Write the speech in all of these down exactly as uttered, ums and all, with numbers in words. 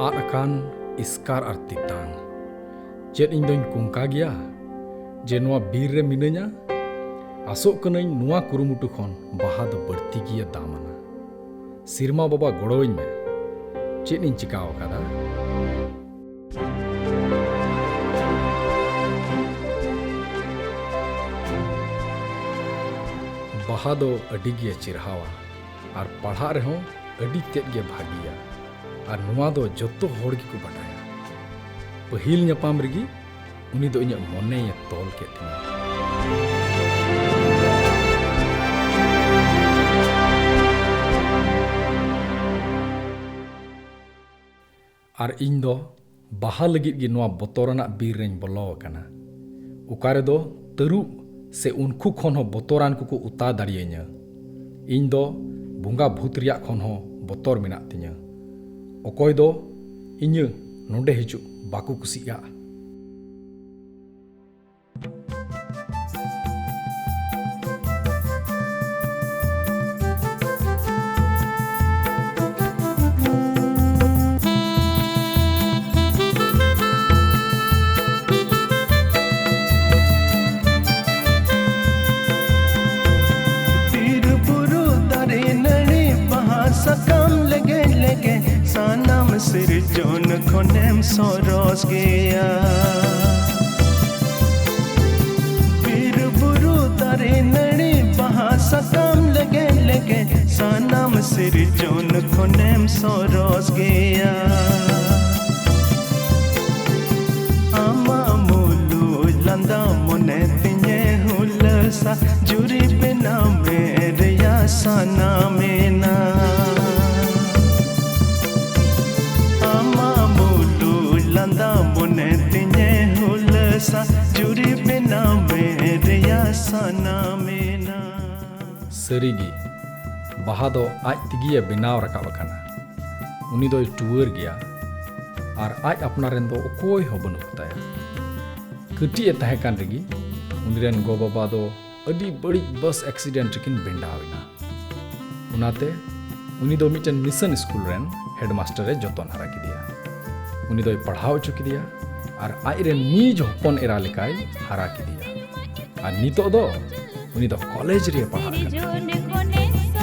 ᱟᱫ ᱟᱠᱟᱱ ᱤᱥᱠᱟᱨ ᱟᱨ ᱛᱮᱛᱟᱝ᱾ ᱪᱮᱫ ᱤᱧ ᱫᱚᱧ ᱠᱚᱝᱠᱟ ᱜᱮᱭᱟ ᱡᱮ ᱱᱚᱣᱟ ᱵᱤᱨ ᱨᱮ ᱢᱤᱱᱟᱹᱧᱟ? ᱟᱥᱚᱜ ᱠᱟᱹᱱᱟᱹᱧ ᱱᱚᱣᱟ ᱠᱩᱨᱩᱢᱩᱴᱩ ᱠᱷᱚᱱ ᱵᱟᱦᱟ ᱫᱚ ᱵᱟᱹᱲᱛᱤ ᱜᱮᱭᱟ ᱫᱟᱢ ᱟᱱᱟ᱾ ᱥᱤᱨᱢᱟ ᱵᱟᱵᱟ, ᱜᱚᱲᱚᱣᱟᱹᱧ ᱢᱮ᱾ ᱪᱮᱫ ᱤᱧ ᱪᱤᱠᱟᱹ ᱟᱠᱟᱫᱟ? ᱵᱟᱦᱟ ᱫᱚ ᱟᱹᱰᱤ ᱜᱮ ᱪᱮᱨᱦᱟᱣᱟ ᱟᱨ ᱯᱟᱲᱦᱟᱜ ᱨᱮᱦᱚᱸ ᱟᱹᱰᱤ ᱛᱮᱫ ᱜᱮ ᱵᱷᱟᱹᱜᱤᱭᱟ᱾ ᱟᱨ ᱱᱚᱣᱟ ᱫᱚ ᱡᱚᱛᱚ ᱦᱚᱲ ᱜᱮᱠᱚ ᱵᱟᱰᱟᱭᱟ᱾ ᱯᱟᱹᱦᱤᱞ ᱧᱟᱯᱟᱢ ᱨᱮᱜᱮ ᱩᱱᱤ ᱫᱚ ᱤᱧᱟᱹᱜ ᱢᱚᱱᱮᱭᱮ ᱛᱚᱞ ᱠᱮᱫ ᱛᱤᱧᱟᱹ᱾ ᱟᱨ ᱤᱧ ᱫᱚ ᱵᱟᱦᱟ ᱞᱟᱹᱜᱤᱫ ᱜᱮ ᱱᱚᱣᱟ ᱵᱚᱛᱚᱨᱟᱱᱟᱜ ᱵᱤᱨ ᱨᱮᱧ ᱵᱚᱞᱚ ᱟᱠᱟᱱᱟ᱾ ᱚᱠᱟ ᱨᱮᱫᱚ ᱛᱟᱹᱨᱩᱵ ᱥᱮ ᱩᱱᱠᱩ ᱠᱷᱚᱱ ᱦᱚᱸ ᱵᱚᱛᱚᱨᱟᱱ ᱠᱚᱠᱚ ᱚᱛᱟ ᱫᱟᱲᱮᱭᱟᱹᱧᱟ᱾ ᱤᱧ ᱫᱚ ᱵᱚᱸᱜᱟ ᱵᱷᱩᱛ ᱨᱮᱭᱟᱜ ᱠᱷᱚᱱ ᱦᱚᱸ ᱵᱚᱛᱚᱨ ᱢᱮᱱᱟᱜ ᱛᱤᱧᱟᱹ᱾ ᱚᱠᱚᱭ ᱫᱚ ᱤᱧᱟᱹ ᱱᱚᱰᱮ ᱦᱤᱡᱩᱜ ᱵᱟᱠᱚ ᱠᱩᱥᱤᱜᱼᱟ᱾ ᱵᱤᱨ ᱵᱩᱨᱩ ᱫᱟᱨᱮ ᱱᱟᱹᱲᱤ ᱵᱟᱦᱟ ᱥᱟᱠᱟᱢ ᱞᱮᱜᱮᱡ ᱞᱮᱜᱮᱡ ᱥᱟᱱᱟᱢ ᱥᱤᱨᱡᱚᱱ ᱠᱷᱚᱱᱮᱢ ᱥᱚᱨᱚᱥ ᱜᱮᱭᱟ᱾ ᱵᱤᱨ ᱵᱩᱨᱩ ᱫᱟᱨᱮ ᱱᱟᱹᱲᱤ ᱵᱟᱦᱟ ᱥᱟᱠᱟᱢ ᱞᱮᱜᱮᱡ ᱞᱮᱜᱮᱡ ᱥᱟᱱᱟᱢ ᱥᱤᱨᱡᱚᱱ ᱠᱷᱚᱱᱮᱢ ᱥᱚᱨᱚᱥ ᱜᱮᱭᱟ᱾ ᱟᱢᱟᱜ ᱢᱩᱞᱩᱡ ᱞᱟᱸᱫᱟ ᱢᱚᱱᱮ ᱛᱤᱧᱮ ᱦᱩᱞᱟᱹᱥᱟ, ᱡᱩᱨᱤ ᱵᱮᱱᱟᱣ ᱢᱮ ᱨᱮᱭᱟᱜ ᱥᱟᱱᱟ ᱢᱮᱱᱟ᱾ ᱟᱢᱟᱜ ᱢᱩᱞᱩᱡ ᱞᱟᱸᱫᱟ ᱢᱚᱱᱮ ᱛᱤᱧᱮ ᱦᱩᱞᱟᱹᱥᱟ, ᱡᱩᱨᱤ ᱵᱮᱱᱟᱣ ᱢᱮ ᱨᱮᱭᱟᱜ ᱥᱟᱱᱟ ᱢᱮᱱᱟ᱾ ᱥᱟᱹᱨᱤᱜᱮ, ᱵᱟᱦᱟ ᱫᱚ ᱟᱡ ᱛᱮᱜᱮᱭᱮ ᱵᱮᱱᱟᱣ ᱨᱟᱠᱟᱵ ᱟᱠᱟᱱᱟ᱾ ᱩᱱᱤ ᱫᱚᱭ ᱴᱩᱣᱟᱹᱨ ᱜᱮᱭᱟ ᱟᱨ ᱟᱡ ᱟᱯᱱᱟᱨ ᱨᱮᱱ ᱫᱚ ᱚᱠᱚᱭ ᱦᱚᱸ ᱵᱟᱹᱱᱩᱜ ᱠᱚᱛᱟᱭᱟ᱾ ᱠᱟᱹᱴᱤᱡ ᱮ ᱛᱟᱦᱮᱸ ᱠᱟᱱ ᱨᱮᱜᱮ ᱩᱱᱤ ᱨᱮᱱ ᱜᱚ-ᱵᱟᱵᱟ ᱫᱚ ᱟᱹᱰᱤ ᱵᱟᱹᱲᱤᱡ ᱵᱟᱥ ᱮᱠᱥᱤᱰᱮᱱᱴ ᱨᱮᱠᱤᱱ ᱵᱷᱮᱱᱰᱟᱣ ᱮᱱᱟ᱾ ᱚᱱᱟᱛᱮ ᱩᱱᱤ ᱫᱚ ᱢᱤᱫᱴᱮᱱ ᱢᱤᱥᱚᱱ ᱥᱠᱩᱞ ᱨᱮᱱ ᱦᱮᱰᱢᱟᱥᱴᱟᱨ ᱮ ᱡᱚᱛᱚᱱ ᱦᱟᱨᱟ ᱠᱮᱫᱮᱭᱟ᱾ ᱩᱱᱤ ᱫᱚᱭ ᱯᱟᱲᱦᱟᱣ ᱦᱚᱪᱚ ᱠᱮᱫᱮᱭᱟ ᱟᱨ ᱟᱡ ᱨᱮᱱ ᱱᱤᱡ ᱦᱚᱯᱚᱱ ᱮᱨᱟ ᱞᱮᱠᱟᱭ ᱦᱟᱨᱟ ᱠᱮᱫᱮᱭᱟ᱾ ᱟᱨ ᱱᱤᱛᱚᱜ ᱫᱚ ᱩᱱᱤ ᱫᱚ ᱠᱚᱞᱮᱡᱽ ᱨᱮ ᱯᱟᱲᱦᱟᱜ ᱠᱟᱱᱟ᱾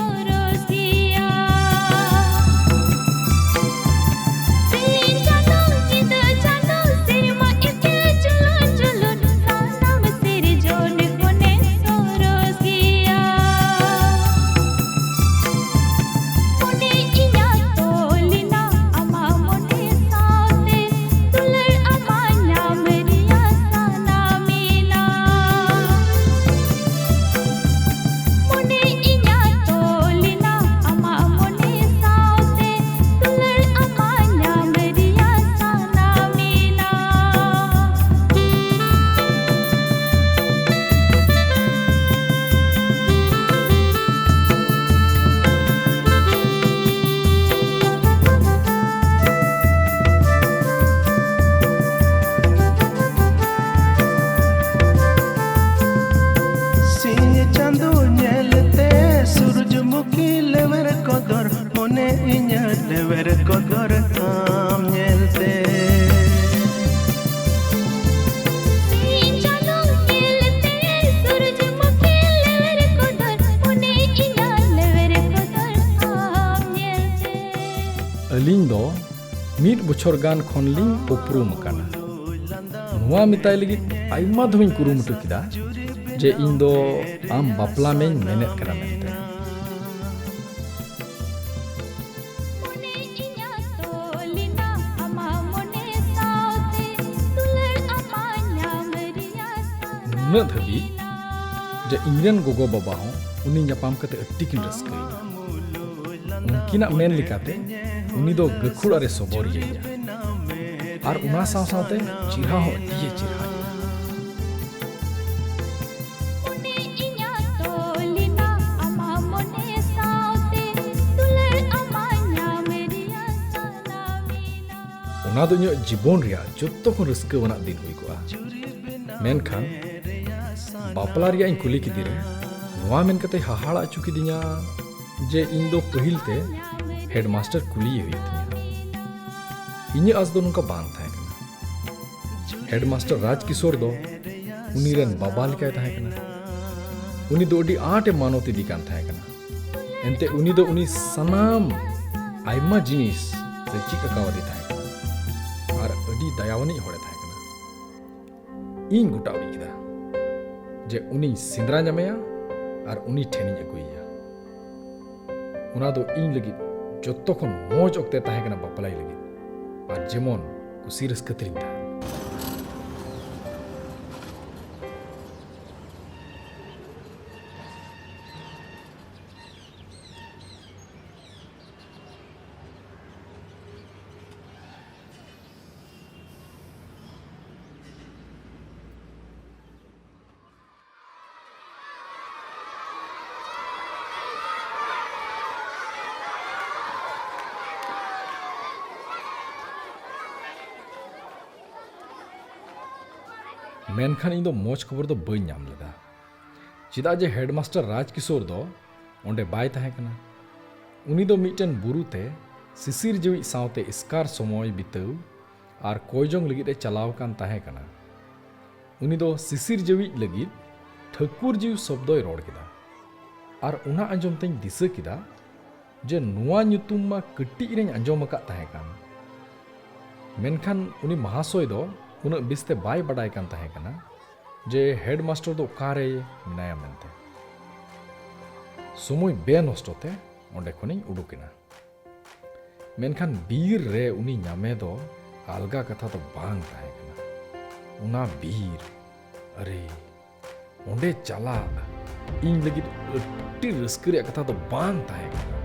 ᱥᱤᱧ ᱪᱟᱸᱫᱚ ᱧᱮᱞᱛᱮ ᱥᱩᱨᱡᱩᱢᱩᱠᱷᱤ ᱞᱮᱣᱮᱨ ᱠᱚᱫᱚᱨ, ᱢᱚᱱᱮ ᱤᱧᱟᱹᱜ ᱞᱮᱣᱮᱨ ᱠᱚᱫᱚᱨ ᱟᱢ ᱧᱮᱞᱛᱮ᱾ ᱥᱤᱧ ᱪᱟᱸᱫᱚ ᱧᱮᱞᱛᱮ ᱥᱩᱨᱡᱩᱢᱩᱠᱷᱤ ᱞᱮᱣᱮᱨ ᱠᱚᱫᱚᱨ, ᱢᱚᱱᱮ ᱤᱧᱟᱹᱜ ᱞᱮᱣᱮᱨ ᱠᱚᱫᱚᱨ ᱟᱢ ᱧᱮᱞᱛᱮ᱾ ᱟᱹᱞᱤᱧ ᱫᱚ ᱢᱤᱫ ᱵᱚᱪᱷᱚᱨ ᱜᱟᱱ ᱠᱷᱚᱱ ᱞᱤᱧ ᱩᱯᱨᱩᱢ ᱟᱠᱟᱱᱟ᱾ ᱱᱚᱣᱟ ᱢᱮᱛᱟᱭ ᱞᱟᱹᱜᱤᱫ ᱟᱭᱢᱟ ᱫᱷᱟᱣ ᱤᱧ ᱠᱩᱨᱩᱢᱩᱴᱩ ᱠᱮᱫᱟ ᱡᱮ ᱤᱧ ᱫᱚ ᱟᱢ ᱵᱟᱯᱞᱟ ᱢᱮᱧ ᱢᱮᱱᱮᱫ ᱠᱟᱱᱟ ᱢᱮᱱᱛᱮ᱾ ᱱᱩᱱᱟᱹᱜ ᱫᱷᱟᱹᱵᱤᱡ ᱡᱮ ᱤᱧᱨᱮᱱ ᱜᱚᱜᱚ ᱵᱟᱵᱟ ᱦᱚᱸ ᱩᱱᱤ ᱧᱟᱯᱟᱢ ᱠᱟᱛᱮ ᱟᱹᱰᱤ ᱠᱤᱱ ᱨᱟᱹᱥᱠᱟᱹᱭᱮᱱᱟ᱾ ᱩᱱᱠᱤᱱᱟᱜ ᱢᱮᱱ ᱞᱮᱠᱟᱛᱮ ᱩᱱᱤ ᱫᱚ ᱜᱟᱹᱠᱷᱩᱲ ᱟᱨᱮ ᱥᱚᱵᱚᱨᱤᱭᱟᱹ ᱜᱮᱭᱟ᱾ ᱟᱨ ᱚᱱᱟ ᱥᱟᱶ ᱥᱟᱶᱛᱮ ᱪᱮᱨᱦᱟ ᱦᱚᱸ ᱟᱹᱰᱤᱭᱮ ᱪᱮᱨᱦᱟ ᱜᱮᱭᱟ᱾ ᱚᱱᱟ ᱫᱚ ᱤᱧᱟᱹᱜ ᱡᱤᱵᱚᱱ ᱨᱮᱭᱟᱜ ᱡᱚᱛᱚ ᱠᱷᱚᱱ ᱨᱟᱹᱥᱠᱟᱹᱣᱟᱱᱟᱜ ᱫᱤᱱ ᱦᱩᱭ ᱠᱚᱜᱼᱟ᱾ ᱢᱮᱱᱠᱷᱟᱱ ᱵᱟᱯᱞᱟ ᱨᱮᱭᱟᱜ ᱤᱧ ᱠᱩᱞᱤ ᱠᱮᱫᱮ ᱨᱮ ᱱᱚᱣᱟ ᱢᱮᱱ ᱠᱟᱛᱮᱭ ᱦᱟᱦᱟᱲᱟ ᱦᱚᱪᱚ ᱠᱤᱫᱤᱧᱟ ᱡᱮ ᱤᱧ ᱫᱚ ᱯᱟᱹᱦᱤᱞ ᱛᱮ ᱦᱮᱰᱢᱟᱥᱴᱟᱨ ᱠᱩᱞᱤᱭᱮ ᱦᱩᱭᱩᱜ ᱛᱤᱧᱟᱹ᱾ ᱤᱧᱟᱹᱜ ᱟᱥ ᱫᱚ ᱱᱚᱝᱠᱟ ᱵᱟᱝ ᱛᱟᱦᱮᱸ ᱠᱟᱱᱟ᱾ ᱦᱮᱰᱢᱟᱥᱴᱟᱨ ᱨᱟᱡᱽ ᱠᱤᱥᱳᱨ ᱫᱚ ᱩᱱᱤ ᱨᱮᱱ ᱵᱟᱵᱟ ᱞᱮᱠᱟᱭ ᱛᱟᱦᱮᱸ ᱠᱟᱱᱟ᱾ ᱩᱱᱤ ᱫᱚ ᱟᱹᱰᱤ ᱟᱸᱴ ᱮ ᱢᱟᱱᱚᱛ ᱤᱫᱤ ᱠᱟᱱ ᱛᱟᱦᱮᱸ ᱠᱟᱱᱟ᱾ ᱮᱱᱛᱮ ᱩᱱᱤ ᱫᱚ ᱩᱱᱤ ᱥᱟᱱᱟᱢ ᱟᱭᱢᱟ ᱡᱤᱱᱤᱥ ᱮ ᱪᱮᱫ ᱟᱠᱟᱣᱟᱫᱮ ᱛᱟᱦᱮᱸ ᱠᱟᱱᱟ ᱟᱨ ᱟᱹᱰᱤ ᱫᱟᱭᱟᱣᱟᱱᱤᱡ ᱦᱚᱲᱮ ᱛᱟᱦᱮᱸ ᱠᱟᱱᱟ᱾ ᱤᱧ ᱜᱚᱴᱟ ᱩᱨᱤᱡ ᱠᱮᱫᱟ ᱡᱮ ᱩᱱᱤᱧ ᱥᱮᱸᱫᱽᱨᱟ ᱧᱟᱢᱮᱭᱟ ᱟᱨ ᱩᱱᱤ ᱴᱷᱮᱱᱤᱧ ᱟᱹᱜᱩᱭᱮᱭᱟ᱾ ᱚᱱᱟ ᱫᱚ ᱤᱧ ᱞᱟᱹᱜᱤᱫ ᱡᱚᱛᱚ ᱠᱷᱚᱱ ᱢᱚᱡᱽ ᱚᱠᱛᱮ ᱛᱟᱦᱮᱸ ᱠᱟᱱᱟ ᱵᱟᱯᱞᱟᱭ ᱞᱟᱹᱜᱤᱫ, ᱟᱨ ᱡᱮᱢᱚᱱ ᱠᱩᱥᱤ ᱨᱟᱹᱥᱠᱟᱹ ᱛᱮᱞᱤᱧ ᱛᱟᱦᱮᱸ᱾ ᱢᱮᱱᱠᱷᱟᱱ ᱤᱧ ᱫᱚ ᱢᱚᱡᱽ ᱠᱷᱚᱵᱚᱨ ᱫᱚ ᱵᱟᱹᱧ ᱧᱟᱢ ᱞᱮᱫᱟ, ᱪᱮᱫᱟᱜ ᱡᱮ ᱦᱮᱰᱢᱟᱥᱴᱟᱨ ᱨᱟᱡᱽ ᱠᱤᱥᱳᱨ ᱫᱚ ᱚᱸᱰᱮ ᱵᱟᱭ ᱛᱟᱦᱮᱸ ᱠᱟᱱᱟ᱾ ᱩᱱᱤ ᱫᱚ ᱢᱤᱫᱴᱮᱱ ᱵᱩᱨᱩ ᱛᱮ ᱥᱤᱥᱤᱨ ᱡᱤᱣᱤᱡ ᱥᱟᱶᱛᱮ ᱮᱥᱠᱟᱨ ᱥᱚᱢᱚᱭ ᱵᱤᱛᱟᱹᱣ ᱟᱨ ᱠᱚᱭ ᱡᱚᱝ ᱞᱟᱹᱜᱤᱫ ᱮ ᱪᱟᱞᱟᱣ ᱟᱠᱟᱱ ᱛᱟᱦᱮᱸ ᱠᱟᱱᱟ᱾ ᱩᱱᱤ ᱫᱚ ᱥᱤᱥᱤᱨ ᱡᱤᱣᱤᱡ ᱞᱟᱹᱜᱤᱫ ᱴᱷᱟᱹᱠᱩᱨ ᱡᱤᱣᱤ ᱥᱚᱵᱫᱚᱭ ᱨᱚᱲ ᱠᱮᱫᱟ, ᱟᱨ ᱚᱱᱟ ᱟᱸᱡᱚᱢ ᱛᱮᱧ ᱫᱤᱥᱟᱹ ᱠᱮᱫᱟ ᱡᱮ ᱱᱚᱣᱟ ᱧᱩᱛᱩᱢ ᱢᱟ ᱠᱟᱹᱴᱤᱡ ᱨᱮᱧ ᱟᱸᱡᱚᱢ ᱟᱠᱟᱫ ᱛᱟᱦᱮᱸ ᱠᱟᱱ᱾ ᱢᱮᱱᱠᱷᱟᱱ ᱩᱱᱤ ᱢᱟᱦᱟᱥᱚᱭ ᱫᱚ ᱩᱱᱟᱹᱜ ᱵᱮᱥᱛᱮ ᱵᱟᱭ ᱵᱟᱰᱟᱭ ᱠᱟᱱ ᱛᱟᱦᱮᱸ ᱠᱟᱱᱟ ᱡᱮ ᱦᱮᱰᱢᱟᱥᱴᱟᱨ ᱫᱚ ᱚᱠᱟᱨᱮ ᱢᱮᱱᱟᱭᱟ ᱢᱮᱱᱛᱮ᱾ ᱥᱚᱢᱚᱭ ᱵᱮᱼᱱᱚᱥᱴᱚ ᱛᱮ ᱚᱸᱰᱮ ᱠᱷᱚᱱᱤᱧ ᱩᱰᱩᱠ ᱮᱱᱟ᱾ ᱢᱮᱱᱠᱷᱟᱱ ᱵᱤᱨ ᱨᱮ ᱩᱱᱤ ᱧᱟᱢᱮ ᱫᱚ ᱟᱞᱜᱟ ᱠᱟᱛᱷᱟ ᱫᱚ ᱵᱟᱝ ᱛᱟᱦᱮᱸ ᱠᱟᱱᱟ᱾ ᱚᱱᱟ ᱵᱤᱨ, ᱟᱨᱮ, ᱚᱸᱰᱮ ᱪᱟᱞᱟᱜ ᱤᱧ ᱞᱟᱹᱜᱤᱫ ᱟᱹᱰᱤ ᱨᱟᱹᱥᱠᱟᱹ ᱨᱮᱭᱟᱜ ᱠᱟᱛᱷᱟ ᱫᱚ ᱵᱟᱝ ᱛᱟᱦᱮᱸ ᱠᱟᱱᱟ᱾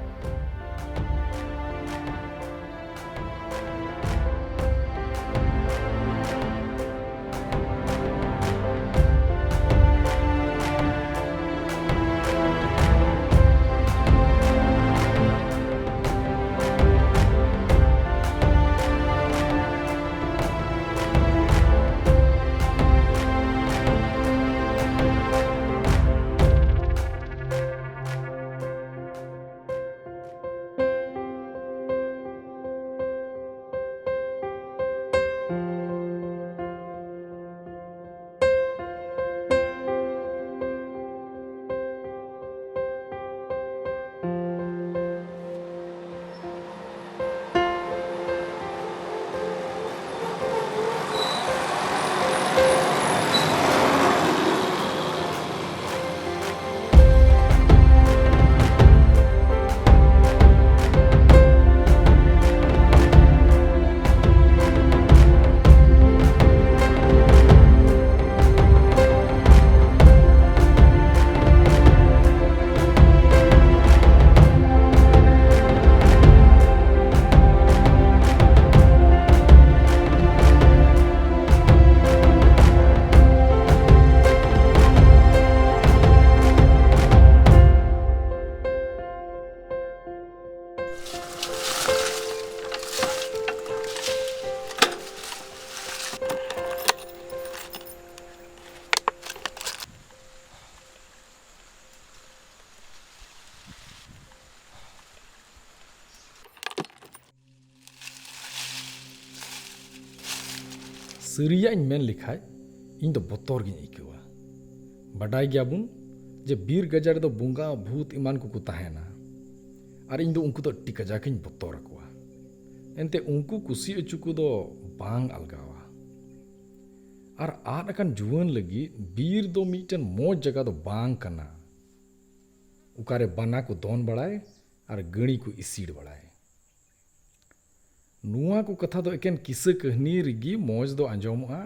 ᱥᱟᱹᱨᱤᱭᱟᱜ ᱤᱧ ᱢᱮᱱ ᱞᱮᱠᱷᱟᱡ, ᱤᱧ ᱫᱚ ᱵᱚᱛᱚᱨ ᱜᱤᱧ ᱟᱹᱭᱠᱟᱹᱣᱟ᱾ ᱵᱟᱰᱟᱭ ᱜᱮᱭᱟᱵᱚᱱ ᱡᱮ ᱵᱤᱨ ᱜᱟᱡᱟᱲ ᱨᱮᱫᱚ ᱵᱚᱸᱜᱟ, ᱵᱷᱩᱛ ᱮᱢᱟᱱ ᱠᱚᱠᱚ ᱛᱟᱦᱮᱱᱟ, ᱟᱨ ᱤᱧ ᱫᱚ ᱩᱱᱠᱩ ᱫᱚ ᱟᱹᱰᱤ ᱠᱟᱡᱟᱠ ᱤᱧ ᱵᱚᱛᱚᱨ ᱟᱠᱚᱣᱟ᱾ ᱮᱱᱛᱮ ᱩᱱᱠᱩ ᱠᱩᱥᱤ ᱚᱪᱚ ᱠᱚᱫᱚ ᱵᱟᱝ ᱟᱞᱜᱟᱣᱟ᱾ ᱟᱨ ᱟᱫ ᱟᱠᱟᱱ ᱡᱩᱣᱟᱹᱱ ᱞᱟᱹᱜᱤᱫ ᱵᱤᱨ ᱫᱚ ᱢᱤᱫᱴᱮᱱ ᱢᱚᱡᱽ ᱡᱟᱭᱜᱟ ᱫᱚ ᱵᱟᱝ ᱠᱟᱱᱟ, ᱚᱠᱟᱨᱮ ᱵᱟᱱᱟ ᱠᱚ ᱫᱚᱱ ᱵᱟᱲᱟᱭ ᱟᱨ ᱜᱟᱹᱲᱤ ᱠᱚ ᱤᱥᱤᱲ ᱵᱟᱲᱟᱭ᱾ ᱱᱚᱣᱟ ᱠᱚ ᱠᱟᱛᱷᱟ ᱫᱚ ᱮᱠᱮᱱ ᱠᱤᱥᱟᱹ ᱠᱟᱹᱦᱱᱤ ᱨᱮᱜᱮ ᱢᱚᱡᱽ ᱫᱚ ᱟᱸᱡᱚᱢᱚᱜᱼᱟ,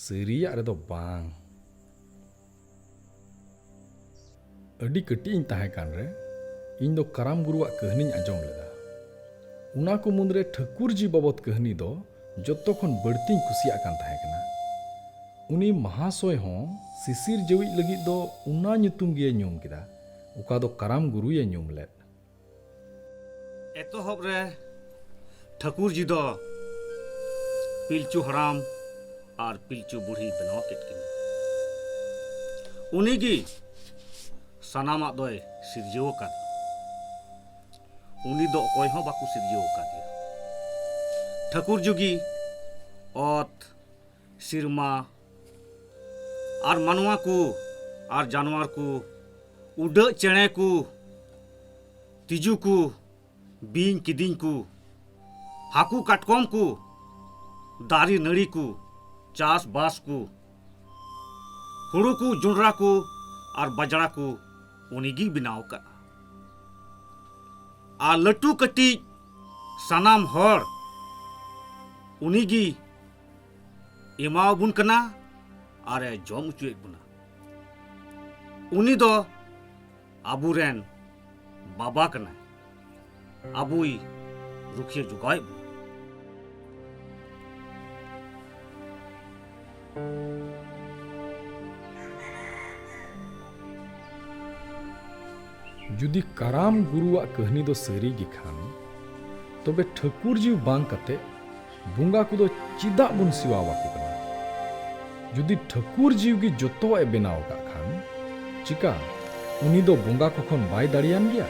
ᱥᱟᱹᱨᱤᱭᱟᱜ ᱨᱮᱫᱚ ᱵᱟᱝ᱾ ᱟᱹᱰᱤ ᱠᱟᱹᱴᱤᱡ ᱤᱧ ᱛᱟᱦᱮᱸ ᱠᱟᱱ ᱨᱮ, ᱤᱧ ᱫᱚ ᱠᱟᱨᱟᱢ ᱜᱩᱨᱩᱣᱟᱜ ᱠᱟᱹᱦᱱᱤᱧ ᱟᱸᱡᱚᱢ ᱞᱮᱫᱟ᱾ ᱚᱱᱟ ᱠᱚ ᱢᱩᱫᱽᱨᱮ ᱴᱷᱟᱹᱠᱩᱨᱡᱤ ᱵᱟᱵᱚᱫ ᱠᱟᱹᱦᱱᱤ ᱫᱚ ᱡᱚᱛᱚ ᱠᱷᱚᱱ ᱵᱟᱹᱲᱛᱤᱧ ᱠᱩᱥᱤᱭᱟᱜ ᱠᱟᱱ ᱛᱟᱦᱮᱸ ᱠᱟᱱᱟ᱾ ᱩᱱᱤ ᱢᱟᱦᱟᱥᱚᱭ ᱦᱚᱸ ᱥᱤᱥᱤᱨ ᱡᱟᱹᱣᱤᱡ ᱞᱟᱹᱜᱤᱫ ᱫᱚ ᱚᱱᱟ ᱧᱩᱛᱩᱢ ᱜᱮᱭ ᱧᱩᱢ ᱠᱮᱫᱟ, ᱚᱠᱟ ᱫᱚ ᱠᱟᱨᱟᱢ ᱜᱩᱨᱩᱭᱮ ᱧᱩᱢ ᱞᱮᱫ᱾ ᱮᱛᱚᱦᱚᱵ ᱨᱮ ᱴᱷᱟᱹᱠᱩᱨᱡᱤ ᱫᱚ ᱯᱤᱞᱪᱩ ᱦᱟᱲᱟᱢ ᱟᱨ ᱯᱤᱞᱪᱩ ᱵᱩᱲᱦᱤ ᱵᱮᱱᱟᱣ ᱠᱮᱫ ᱠᱤᱱᱟ᱾ ᱩᱱᱤᱜᱮ ᱥᱟᱱᱟᱢᱟᱜ ᱫᱚᱭ ᱥᱤᱨᱡᱟᱹᱣ ᱟᱠᱟᱫ᱾ ᱩᱱᱤ ᱫᱚ ᱚᱠᱚᱭ ᱦᱚᱸ ᱵᱟᱠᱚ ᱥᱤᱨᱡᱟᱹᱣ ᱟᱠᱟᱫᱮᱭᱟ᱾ ᱴᱷᱟᱹᱠᱩᱨᱡᱤ ᱜᱮ ᱚᱛ, ᱥᱤᱨᱢᱟ ᱟᱨ ᱢᱟᱱᱣᱟ ᱠᱚ ᱟᱨ ᱡᱟᱱᱣᱟᱨ ᱠᱚ, ᱩᱰᱟᱹᱜ ᱪᱮᱬᱮ ᱠᱚ, ᱛᱤᱡᱩ ᱠᱚ, ᱵᱤᱧ ᱠᱤᱫᱤᱧ ᱠᱚ, ᱦᱟᱹᱠᱩ ᱠᱟᱴᱠᱚᱢ ᱠᱚ, ᱫᱟᱨᱮ ᱱᱟᱹᱲᱤ ᱠᱚ, ᱪᱟᱥ ᱵᱟᱥ ᱠᱚ, ᱦᱩᱲᱩ ᱠᱚ, ᱡᱚᱸᱰᱨᱟ ᱠᱚ ᱟᱨ ᱵᱟᱡᱽᱲᱟ ᱠᱚ ᱩᱱᱤᱜᱮᱭ ᱵᱮᱱᱟᱣ ᱟᱠᱟᱫᱼᱟ᱾ ᱟᱨ ᱞᱟᱹᱴᱩ ᱠᱟᱹᱴᱤᱡ ᱥᱟᱱᱟᱢ ᱦᱚᱲ ᱩᱱᱤᱜᱮ ᱮᱢᱟᱣᱟᱵᱚᱱ ᱠᱟᱱᱟ ᱟᱨ ᱮ ᱡᱚᱢ ᱦᱚᱪᱚᱭᱮᱫ ᱵᱚᱱᱟ᱾ ᱩᱱᱤ ᱫᱚ ᱟᱵᱚᱨᱮᱱ ᱵᱟᱵᱟ ᱠᱟᱱᱟᱭ, ᱟᱵᱚᱭ ᱨᱩᱠᱷᱤᱭᱟᱹ ᱡᱚᱜᱟᱣᱮᱫ ᱵᱚᱱᱟ᱾ ᱡᱩᱫᱤ ᱠᱟᱨᱟᱢ ᱜᱩᱨᱩᱣᱟᱜ ᱠᱟᱹᱦᱱᱤ ᱫᱚ ᱥᱟᱹᱨᱤ ᱜᱮ ᱠᱷᱟᱱ, ᱛᱚᱵᱮ ᱴᱷᱟᱹᱠᱩᱨ ᱡᱤᱣᱤ ᱵᱟᱝ ᱠᱟᱛᱮ ᱵᱚᱸᱜᱟ ᱠᱚᱫᱚ ᱪᱮᱫᱟᱜ ᱵᱚᱱ ᱥᱮᱵᱟ ᱟᱠᱚ ᱠᱟᱱᱟ? ᱡᱩᱫᱤ ᱴᱷᱟᱹᱠᱩᱨ ᱡᱤᱣᱤ ᱜᱮ ᱡᱚᱛᱚᱣᱟᱜ ᱮ ᱵᱮᱱᱟᱣ ᱟᱠᱟᱫ ᱠᱷᱟᱱ, ᱪᱮᱠᱟ ᱩᱱᱤ ᱫᱚ ᱵᱚᱸᱜᱟ ᱠᱚ ᱠᱷᱚᱱ ᱵᱟᱭ ᱫᱟᱲᱮᱭᱟᱱ ᱜᱮᱭᱟ?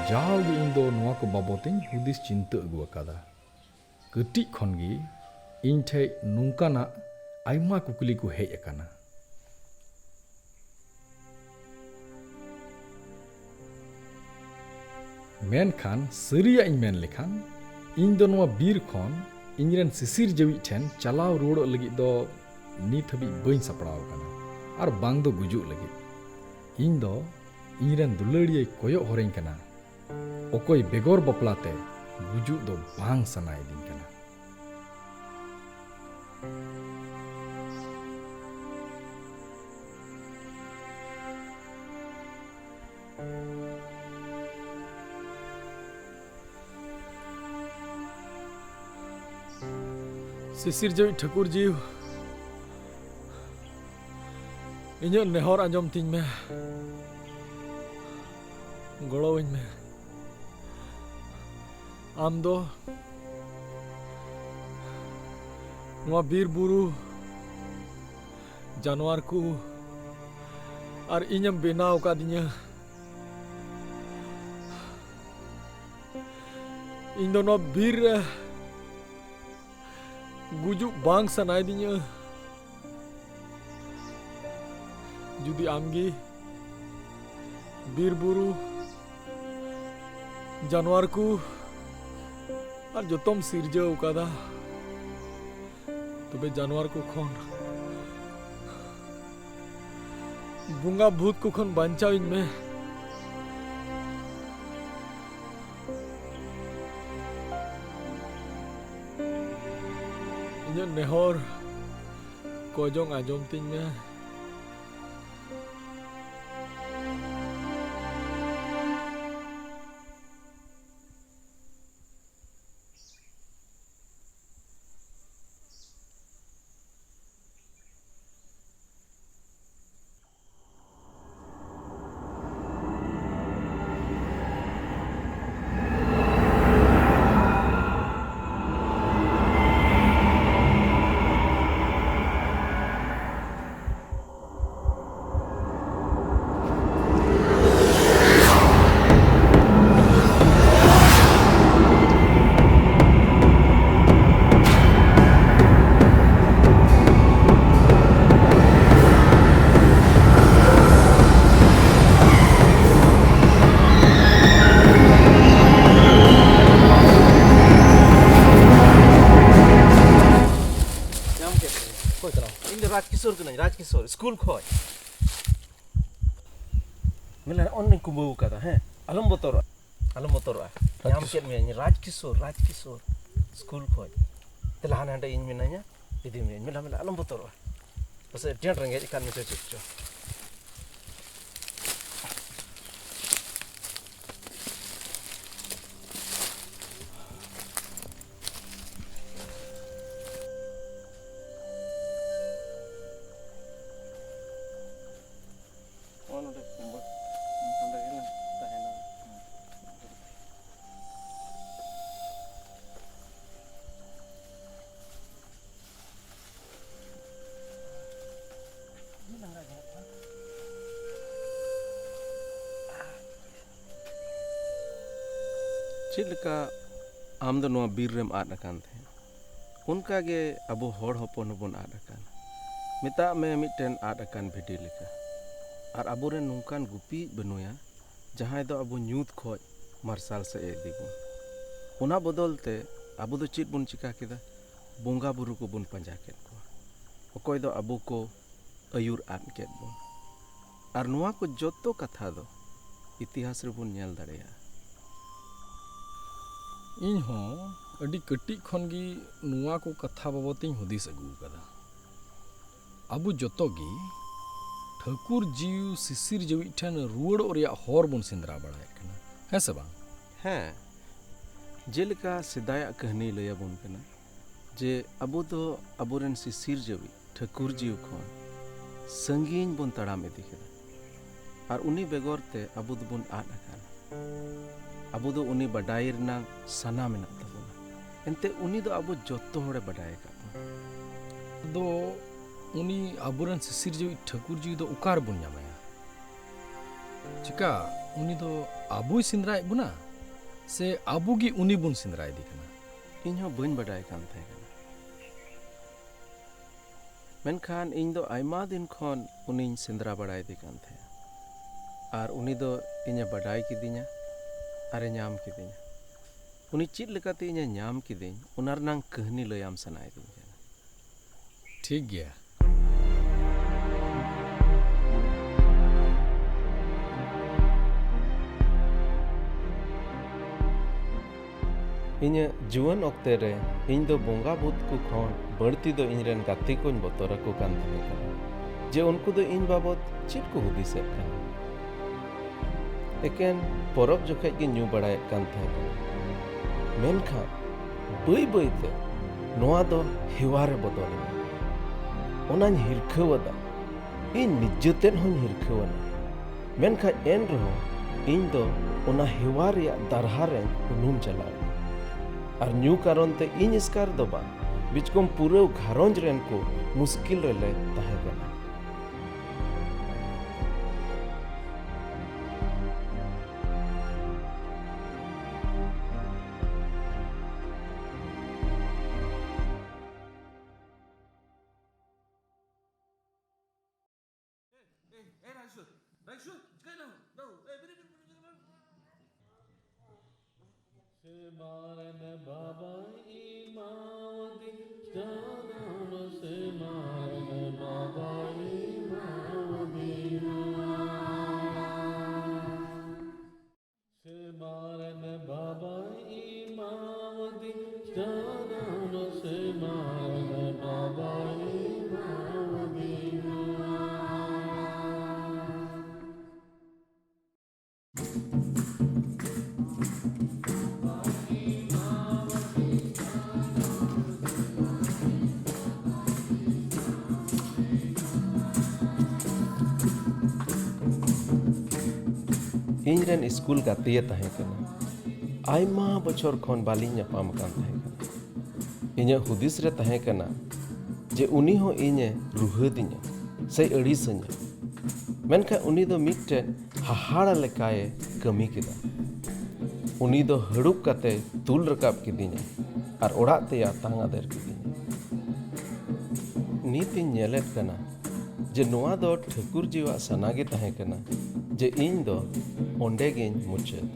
ᱡᱟᱣᱜᱮ ᱤᱧ ᱫᱚ ᱱᱚᱣᱟ ᱠᱚ ᱵᱟᱵᱚᱛ ᱤᱧ ᱦᱩᱫᱤᱥ ᱪᱤᱱᱛᱟᱹ ᱟᱹᱜᱩ ᱟᱠᱟᱫᱟ᱾ ᱠᱟᱹᱴᱤᱡ ᱠᱷᱚᱱ ᱜᱮ ᱤᱧ ᱴᱷᱮᱡ ᱱᱚᱝᱠᱟᱱᱟᱜ ᱟᱭᱢᱟ ᱠᱩᱠᱞᱤ ᱠᱚ ᱦᱮᱡ ᱟᱠᱟᱱᱟ᱾ ᱢᱮᱱᱠᱷᱟᱱ ᱥᱟᱹᱨᱤᱭᱟᱜ ᱤᱧ ᱢᱮᱱ ᱞᱮᱠᱷᱟᱱ, ᱤᱧ ᱫᱚ ᱱᱚᱣᱟ ᱵᱤᱨ ᱠᱷᱚᱱ ᱤᱧ ᱨᱮᱱ ᱥᱤᱥᱤᱨ ᱡᱟᱹᱣᱤᱡ ᱴᱷᱮᱱ ᱪᱟᱞᱟᱣ ᱨᱩᱣᱟᱹᱲᱚᱜ ᱞᱟᱹᱜᱤᱫ ᱫᱚ ᱱᱤᱛ ᱦᱟᱹᱵᱤᱡ ᱵᱟᱹᱧ ᱥᱟᱯᱲᱟᱣ ᱟᱠᱟᱱᱟ, ᱟᱨ ᱵᱟᱝ ᱫᱚ ᱜᱩᱡᱩᱜ ᱞᱟᱹᱜᱤᱫ᱾ ᱤᱧ ᱫᱚ ᱤᱧ ᱨᱮᱱ ᱫᱩᱞᱟᱹᱲᱤᱭᱟᱹᱭ ᱠᱚᱭᱚᱜ ᱦᱚᱨᱟᱹᱧ ᱠᱟᱱᱟ, ᱚᱠᱚᱭ ᱵᱮᱜᱚᱨ ᱵᱟᱯᱞᱟ ᱛᱮ ᱜᱩᱡᱩᱜ ᱫᱚ ᱵᱟᱝ ᱥᱟᱱᱟᱭᱮᱫᱤᱧ ᱠᱟᱱᱟ᱾ ᱥᱤᱥᱤᱨ ᱡᱟᱹᱣᱤᱡ ᱴᱷᱟᱹᱠᱩᱨ ᱡᱤᱣ, ᱤᱧᱟᱹᱜ ᱱᱮᱦᱚᱨ ᱟᱸᱡᱚᱢ ᱛᱤᱧ ᱢᱮ, ᱜᱚᱲᱚᱣᱟᱹᱧ ᱢᱮ᱾ ᱟᱢ ᱫᱚ ᱱᱚᱣᱟ ᱵᱤᱨ ᱵᱩᱨᱩ, ᱡᱟᱱᱣᱟᱨ ᱠᱚ ᱟᱨ ᱤᱧᱮᱢ ᱵᱮᱱᱟᱣ ᱟᱠᱟᱫᱤᱧᱟᱹ᱾ ᱤᱧ ᱫᱚ ᱱᱚᱣᱟ ᱵᱤᱨ ᱨᱮ ᱜᱩᱡᱩᱜ ᱵᱟᱝ ᱥᱟᱱᱟᱭᱮᱫᱤᱧᱟᱹ᱾ ᱡᱩᱫᱤ ᱟᱢᱜᱮ ᱵᱤᱨ ᱵᱩᱨᱩ, ᱡᱟᱱᱣᱟᱨ ᱠᱚ ᱟᱨ ᱡᱚᱛᱚᱢ ᱥᱤᱨᱡᱟᱹᱣ ᱟᱠᱟᱫᱟ, ᱛᱚᱵᱮ ᱡᱟᱱᱣᱟᱨ ᱠᱚ ᱠᱷᱚᱱ, ᱵᱚᱸᱜᱟ ᱵᱷᱩᱛ ᱠᱚ ᱠᱷᱚᱱ ᱵᱟᱧᱪᱟᱣᱤᱧ ᱢᱮ᱾ ᱤᱧᱟᱹᱜ ᱱᱮᱦᱚᱨ ᱠᱚᱡᱚᱝ ᱟᱸᱡᱚᱢ ᱛᱤᱧ ᱢᱮ᱾ ᱠᱟᱹᱱᱟᱹᱧ ᱨᱟᱡᱽ ᱠᱤᱥᱳᱨ ᱥᱠᱩᱞ ᱠᱷᱚᱡ᱾ ᱢᱮᱱᱟ ᱚᱱᱮᱧ ᱠᱩᱢᱵᱟᱹᱣ ᱠᱟᱫᱟ, ᱦᱮᱸ, ᱟᱞᱚᱢ ᱵᱚᱛᱚᱨᱚᱜᱼᱟ, ᱟᱞᱚᱢ ᱵᱚᱛᱚᱨᱚᱜᱼᱟ᱾ ᱧᱟᱢ ᱠᱮᱫ ᱢᱮᱭᱟᱹᱧ ᱨᱟᱡᱽ ᱠᱤᱥᱳᱨ, ᱨᱟᱡᱽ ᱠᱤᱥᱳᱨ ᱥᱠᱩᱞ ᱠᱷᱚᱡ᱾ ᱛᱮ ᱞᱟᱦᱟ ᱦᱟᱸᱰᱮ ᱤᱧ ᱢᱮᱱᱟᱹᱧᱟ, ᱤᱫᱤ ᱢᱮᱭᱟᱹᱧ᱾ ᱢᱮᱱᱟ, ᱢᱮᱱᱟ ᱟᱞᱚᱢ ᱵᱚᱛᱚᱨᱚᱜᱼᱟ᱾ ᱯᱟᱥᱮᱡ ᱟᱹᱰᱤ ᱟᱸᱴ ᱨᱮᱸᱜᱮᱡ ᱟᱠᱟᱫ ᱢᱮᱪᱚ ᱪᱮᱫ ᱪᱚ᱾ ᱱᱚᱜᱼᱚ ᱱᱚᱰᱮ ᱠᱩᱢᱵᱟᱹ, ᱱᱚᱰᱮ ᱜᱮ ᱛᱟᱦᱮᱱᱟ᱾ ᱪᱮᱫ ᱞᱮᱠᱟ ᱟᱢ ᱫᱚ ᱱᱚᱣᱟ ᱵᱤᱨ ᱨᱮᱢ ᱟᱫ ᱟᱠᱟᱱ ᱛᱟᱦᱮᱸᱫ, ᱚᱱᱠᱟ ᱜᱮ ᱟᱵᱚ ᱦᱚᱲ ᱦᱚᱯᱚᱱ ᱦᱚᱸᱵᱚᱱ ᱟᱫ ᱟᱠᱟᱱ᱾ ᱢᱮᱛᱟᱜ ᱢᱮ ᱢᱤᱫᱴᱮᱱ ᱟᱫ ᱟᱠᱟᱱ ᱵᱷᱤᱰᱤ ᱞᱮᱠᱟ᱾ ᱟᱨ ᱟᱵᱚᱨᱮᱱ ᱱᱚᱝᱠᱟᱱ ᱜᱩᱯᱤᱭᱤᱡ ᱵᱟᱹᱱᱩᱭᱟ, ᱡᱟᱦᱟᱸᱭ ᱫᱚ ᱟᱵᱚ ᱧᱩᱛ ᱠᱷᱚᱡ ᱢᱟᱨᱥᱟᱞ ᱥᱮᱫ ᱮ ᱤᱫᱤ ᱵᱚᱱ᱾ ᱚᱱᱟ ᱵᱚᱫᱚᱞ ᱛᱮ ᱟᱵᱚ ᱫᱚ ᱪᱮᱫ ᱵᱚᱱ ᱪᱤᱠᱟ ᱠᱮᱫᱟ? ᱵᱚᱸᱜᱟ ᱵᱩᱨᱩ ᱠᱚᱵᱚᱱ ᱯᱟᱸᱡᱟ ᱠᱮᱫ ᱠᱚᱣᱟ, ᱚᱠᱚᱭ ᱫᱚ ᱟᱵᱚ ᱠᱚ ᱟᱹᱭᱩᱨ ᱟᱫ ᱠᱮᱫ ᱵᱚᱱ᱾ ᱟᱨ ᱱᱚᱣᱟ ᱠᱚ ᱡᱚᱛᱚ ᱠᱟᱛᱷᱟ ᱫᱚ ᱤᱛᱤᱦᱟᱥ ᱨᱮᱵᱚᱱ ᱧᱮᱞ ᱫᱟᱲᱮᱭᱟᱜᱼᱟ᱾ ᱤᱧ ᱦᱚᱸ ᱟᱹᱰᱤ ᱠᱟᱹᱴᱤᱡ ᱠᱷᱚᱱ ᱜᱮ ᱱᱚᱣᱟ ᱠᱚ ᱠᱟᱛᱷᱟ ᱵᱟᱵᱚᱛ ᱤᱧ ᱦᱩᱫᱤᱥ ᱟᱹᱜᱩ ᱟᱠᱟᱫᱟ᱾ ᱟᱵᱚ ᱡᱚᱛᱚ ᱜᱮ ᱴᱷᱟᱹᱠᱩᱨ ᱡᱤᱣᱤ ᱥᱤᱥᱤᱨ ᱡᱟᱹᱣᱤᱡ ᱴᱷᱮᱱ ᱨᱩᱣᱟᱹᱲᱚᱜ ᱨᱮᱭᱟᱜ ᱦᱚᱨ ᱵᱚᱱ ᱥᱮᱸᱫᱽᱨᱟ ᱵᱟᱲᱟᱭᱮᱫ ᱠᱟᱱᱟ, ᱦᱮᱸ ᱥᱮ ᱵᱟᱝ? ᱦᱮᱸ, ᱡᱮᱞᱮᱠᱟ ᱥᱮᱫᱟᱭᱟᱜ ᱠᱟᱹᱦᱱᱤ ᱞᱟᱹᱭ ᱟᱵᱚᱱ ᱠᱟᱱᱟ ᱡᱮ ᱟᱵᱚ ᱫᱚ ᱟᱵᱚᱨᱮᱱ ᱥᱤᱥᱤᱨ ᱡᱟᱹᱣᱤᱡ ᱴᱷᱟᱹᱠᱩᱨ ᱡᱤᱣᱤ ᱠᱷᱚᱱ ᱥᱟᱺᱜᱤᱧ ᱵᱚᱱ ᱛᱟᱲᱟᱢ ᱤᱫᱤ ᱠᱮᱫᱟ᱾ ᱟᱨ ᱩᱱᱤ ᱵᱮᱜᱚᱨ ᱛᱮ ᱟᱵᱚ ᱫᱚᱵᱚᱱ ᱟᱫ ᱟᱠᱟᱱᱟ᱾ ᱟᱵᱚ ᱫᱚ ᱩᱱᱤ ᱵᱟᱰᱟᱭ ᱨᱮᱱᱟᱜ ᱥᱟᱱᱟ ᱢᱮᱱᱟᱜ ᱛᱟᱵᱚᱱᱟ᱾ ᱮᱱᱛᱮ ᱩᱱᱤ ᱫᱚ ᱟᱵᱚ ᱡᱚᱛᱚ ᱦᱚᱲᱮ ᱵᱟᱰᱟᱭ ᱟᱠᱟᱫ ᱵᱚᱱᱟ᱾ ᱫᱚ ᱩᱱᱤ ᱟᱵᱚᱨᱮᱱ ᱥᱤᱥᱤᱨ ᱡᱟᱹᱣᱤᱡ ᱴᱷᱟᱹᱠᱩᱨ ᱡᱤᱣᱤ ᱫᱚ ᱚᱠᱟ ᱨᱮᱵᱚᱱ ᱧᱟᱢᱟᱭᱟ? ᱪᱮᱠᱟ ᱩᱱᱤ ᱫᱚ ᱟᱵᱚᱭ ᱥᱮᱸᱫᱽᱨᱟᱭᱮᱫ ᱵᱚᱱᱟ ᱥᱮ ᱟᱵᱚ ᱜᱮ ᱩᱱᱤ ᱵᱚᱱ ᱥᱮᱸᱫᱽᱨᱟᱭᱮᱫᱮ ᱠᱟᱱᱟ? ᱤᱧ ᱦᱚᱸ ᱵᱟᱹᱧ ᱵᱟᱰᱟᱭ ᱠᱟᱱ ᱛᱟᱦᱮᱸ ᱠᱟᱱᱟ᱾ ᱢᱮᱱᱠᱷᱟᱱ ᱤᱧ ᱫᱚ ᱟᱭᱢᱟ ᱫᱤᱱ ᱠᱷᱚᱱ ᱩᱱᱤᱧ ᱥᱮᱸᱫᱽᱨᱟ ᱵᱟᱲᱟᱭᱮᱫᱮ ᱠᱟᱱ ᱛᱟᱦᱮᱸᱫ᱾ ᱟᱨ ᱩᱱᱤ ᱫᱚ ᱤᱧᱮ ᱵᱟᱰᱟᱭ ᱠᱤᱫᱤᱧᱟ ᱟᱨᱮ ᱧᱟᱢ ᱠᱤᱫᱤᱧᱟ᱾ ᱩᱱᱤ ᱪᱮᱫ ᱞᱮᱠᱟᱛᱮ ᱤᱧᱮ ᱧᱟᱢ ᱠᱤᱫᱤᱧ, ᱚᱱᱟ ᱨᱮᱱᱟᱝ ᱠᱟᱹᱦᱱᱤ ᱞᱟᱹᱭᱟᱢ ᱥᱟᱱᱟᱭᱮᱫᱤᱧ ᱠᱟᱱᱟ᱾ ᱴᱷᱤᱠ ᱜᱮᱭᱟ, ᱤᱧᱟᱹᱜ ᱡᱩᱣᱟᱹᱱ ᱚᱠᱛᱮ ᱨᱮ ᱤᱧ ᱫᱚ ᱵᱚᱸᱜᱟ ᱵᱷᱩᱛ ᱠᱚ ᱠᱷᱚᱱ ᱵᱟᱹᱲᱛᱤ ᱫᱚ ᱤᱧ ᱨᱮᱱ ᱜᱟᱛᱮ ᱠᱚᱧ ᱵᱚᱛᱚᱨ ᱟᱠᱚ ᱠᱟᱱ ᱛᱟᱦᱮᱸ ᱠᱟᱱᱟ, ᱡᱮ ᱩᱱᱠᱩ ᱫᱚ ᱤᱧ ᱵᱟᱵᱚᱛ ᱪᱮᱫ ᱠᱚ ᱦᱩᱫᱤᱥᱮᱫ ᱠᱟᱱᱟ᱾ ᱮᱠᱮᱱ ᱯᱚᱨᱚᱵᱽ ᱡᱚᱠᱷᱮᱡ ᱜᱮ ᱧᱩ ᱵᱟᱲᱟᱭᱮᱫ ᱠᱟᱱ ᱛᱟᱦᱮᱸ ᱠᱟᱱᱟ᱾ ᱢᱮᱱᱠᱷᱟᱱ ᱵᱟᱹᱭ ᱵᱟᱹᱭ ᱛᱮ ᱱᱚᱣᱟ ᱫᱚ ᱦᱮᱣᱟ ᱨᱮ ᱵᱚᱫᱚᱞ ᱮᱱᱟ᱾ ᱚᱱᱟᱧ ᱦᱤᱨᱠᱷᱟᱹᱣ ᱟᱫᱟ᱾ ᱤᱧ ᱱᱤᱡᱮ ᱛᱮᱫ ᱦᱚᱸᱧ ᱦᱤᱨᱠᱷᱟᱹᱣ ᱮᱱᱟ᱾ ᱢᱮᱱᱠᱷᱟᱱ ᱮᱱ ᱨᱮᱦᱚᱸ ᱤᱧ ᱫᱚ ᱚᱱᱟ ᱦᱮᱣᱟ ᱨᱮᱭᱟᱜ ᱫᱟᱨᱦᱟ ᱨᱮᱧ ᱩᱱᱩᱢ ᱪᱟᱞᱟᱣ ᱮᱱᱟ᱾ ᱟᱨ ᱧᱩ ᱠᱟᱨᱚᱱ ᱛᱮ ᱤᱧ ᱮᱥᱠᱟᱨ ᱫᱚ ᱵᱟᱝ, ᱵᱤᱪᱠᱚᱢ ᱯᱩᱨᱟᱹ ᱜᱷᱟᱨᱚᱸᱡᱽ ᱨᱮᱱ ᱠᱚ ᱢᱩᱥᱠᱤᱞ ᱨᱮᱞᱮ ᱛᱟᱦᱮᱸ ᱠᱟᱱᱟ᱾ ᱤᱧ ᱨᱮᱱ ᱥᱠᱩᱞ ᱜᱟᱛᱮᱭ ᱛᱟᱦᱮᱸ ᱠᱟᱱᱟ᱾ ᱟᱭᱢᱟ ᱵᱚᱪᱷᱚᱨ ᱠᱷᱚᱱ ᱵᱟᱹᱞᱤᱧ ᱧᱟᱯᱟᱢ ᱟᱠᱟᱱ ᱛᱟᱦᱮᱸ ᱠᱟᱱᱟ᱾ ᱤᱧᱟᱹᱜ ᱦᱩᱫᱤᱥ ᱨᱮ ᱛᱟᱦᱮᱸ ᱠᱟᱱᱟ ᱡᱮ ᱩᱱᱤ ᱦᱚᱸ ᱤᱧᱮ ᱨᱩᱦᱟᱹᱫᱤᱧᱟ ᱥᱮ ᱟᱹᱲᱤᱥᱟᱹᱧᱟ᱾ ᱢᱮᱱᱠᱷᱟᱱ ᱩᱱᱤ ᱫᱚ ᱢᱤᱫᱴᱮᱱ ᱦᱟᱦᱟᱲᱟ ᱞᱮᱠᱟᱭ ᱠᱟᱹᱢᱤ ᱠᱮᱫᱟ᱾ ᱩᱱᱤ ᱫᱚ ᱦᱟᱹᱲᱩᱵ ᱠᱟᱛᱮ ᱛᱩᱞ ᱨᱟᱠᱟᱵ ᱠᱤᱫᱤᱧᱟ ᱟᱨ ᱚᱲᱟᱜ ᱛᱮᱭ ᱟᱛᱟᱝ ᱟᱫᱮᱨ ᱠᱤᱫᱤᱧᱟ᱾ ᱱᱤᱛ ᱤᱧ ᱧᱮᱞᱮᱫ ᱠᱟᱱᱟ ᱡᱮ ᱱᱚᱣᱟ ᱫᱚ ᱴᱷᱟᱹᱠᱩᱨ ᱡᱤᱣᱟᱜ ᱥᱟᱱᱟ ᱜᱮ ᱛᱟᱦᱮᱸ ᱠᱟᱱᱟ ᱡᱮ ᱤᱧ ᱫᱚ ᱚᱸᱰᱮ ᱜᱤᱧ ᱢᱩᱪᱟᱹᱫ᱾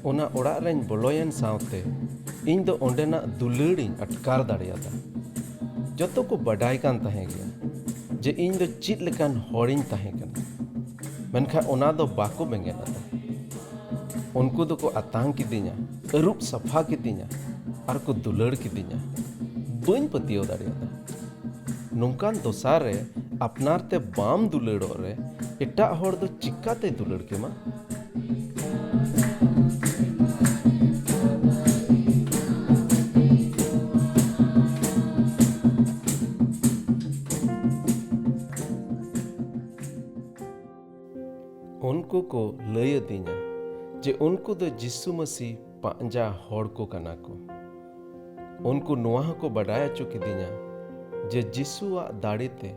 ᱚᱱᱟ ᱚᱲᱟᱜ ᱨᱮᱧ ᱵᱚᱞᱚᱭᱮᱱ ᱥᱟᱶᱛᱮ ᱤᱧ ᱫᱚ ᱚᱸᱰᱮᱱᱟᱜ ᱫᱩᱞᱟᱹᱲᱤᱧ ᱟᱴᱠᱟᱨ ᱫᱟᱲᱮᱭᱟᱫᱟ᱾ ᱡᱚᱛᱚ ᱠᱚ ᱵᱟᱰᱟᱭ ᱠᱟᱱ ᱛᱟᱦᱮᱸ ᱜᱮᱭᱟ ᱡᱮ ᱤᱧ ᱫᱚ ᱪᱮᱫ ᱞᱮᱠᱟᱱ ᱦᱚᱲᱤᱧ ᱛᱟᱦᱮᱸ ᱠᱟᱱᱟ, ᱢᱮᱱᱠᱷᱟᱱ ᱚᱱᱟ ᱫᱚ ᱵᱟᱠᱚ ᱵᱮᱸᱜᱮᱫ ᱟᱫᱟ᱾ ᱩᱱᱠᱩ ᱫᱚᱠᱚ ᱟᱛᱟᱝ ᱠᱤᱫᱤᱧᱟ, ᱟᱹᱨᱩᱵ ᱥᱟᱯᱷᱟ ᱠᱤᱫᱤᱧᱟ, ᱟᱨ ᱠᱚ ᱫᱩᱞᱟᱹᱲ ᱠᱤᱫᱤᱧᱟ᱾ ᱵᱟᱹᱧ ᱯᱟᱹᱛᱭᱟᱹᱣ ᱫᱟᱲᱮᱭᱟᱫᱟ᱾ ᱱᱚᱝᱠᱟᱱ ᱫᱚᱥᱟ ᱨᱮ ᱟᱯᱱᱟᱨ ᱛᱮ ᱵᱟᱢ ᱫᱩᱞᱟᱹᱲᱚᱜ ᱨᱮ ᱮᱴᱟᱜ ᱦᱚᱲ ᱫᱚ ᱪᱤᱠᱟᱛᱮᱭ ᱫᱩᱞᱟᱹᱲ ᱠᱮᱢᱟ? ᱩᱱᱠᱩ ᱠᱚ ᱞᱟᱹᱭ ᱟᱹᱫᱤᱧᱟ ᱡᱮ ᱩᱱᱠᱩ ᱫᱚ ᱡᱤᱥᱩ ᱢᱟᱹᱥᱤ ᱯᱟᱸᱡᱟ ᱦᱚᱲ ᱠᱚ ᱠᱟᱱᱟ ᱠᱚ᱾ ᱩᱱᱠᱩ ᱱᱚᱣᱟ ᱦᱚᱸᱠᱚ ᱵᱟᱰᱟᱭ ᱦᱚᱪᱚ ᱠᱤᱫᱤᱧᱟ ᱡᱮ ᱡᱤᱥᱩᱣᱟᱜ ᱫᱟᱲᱮ ᱛᱮ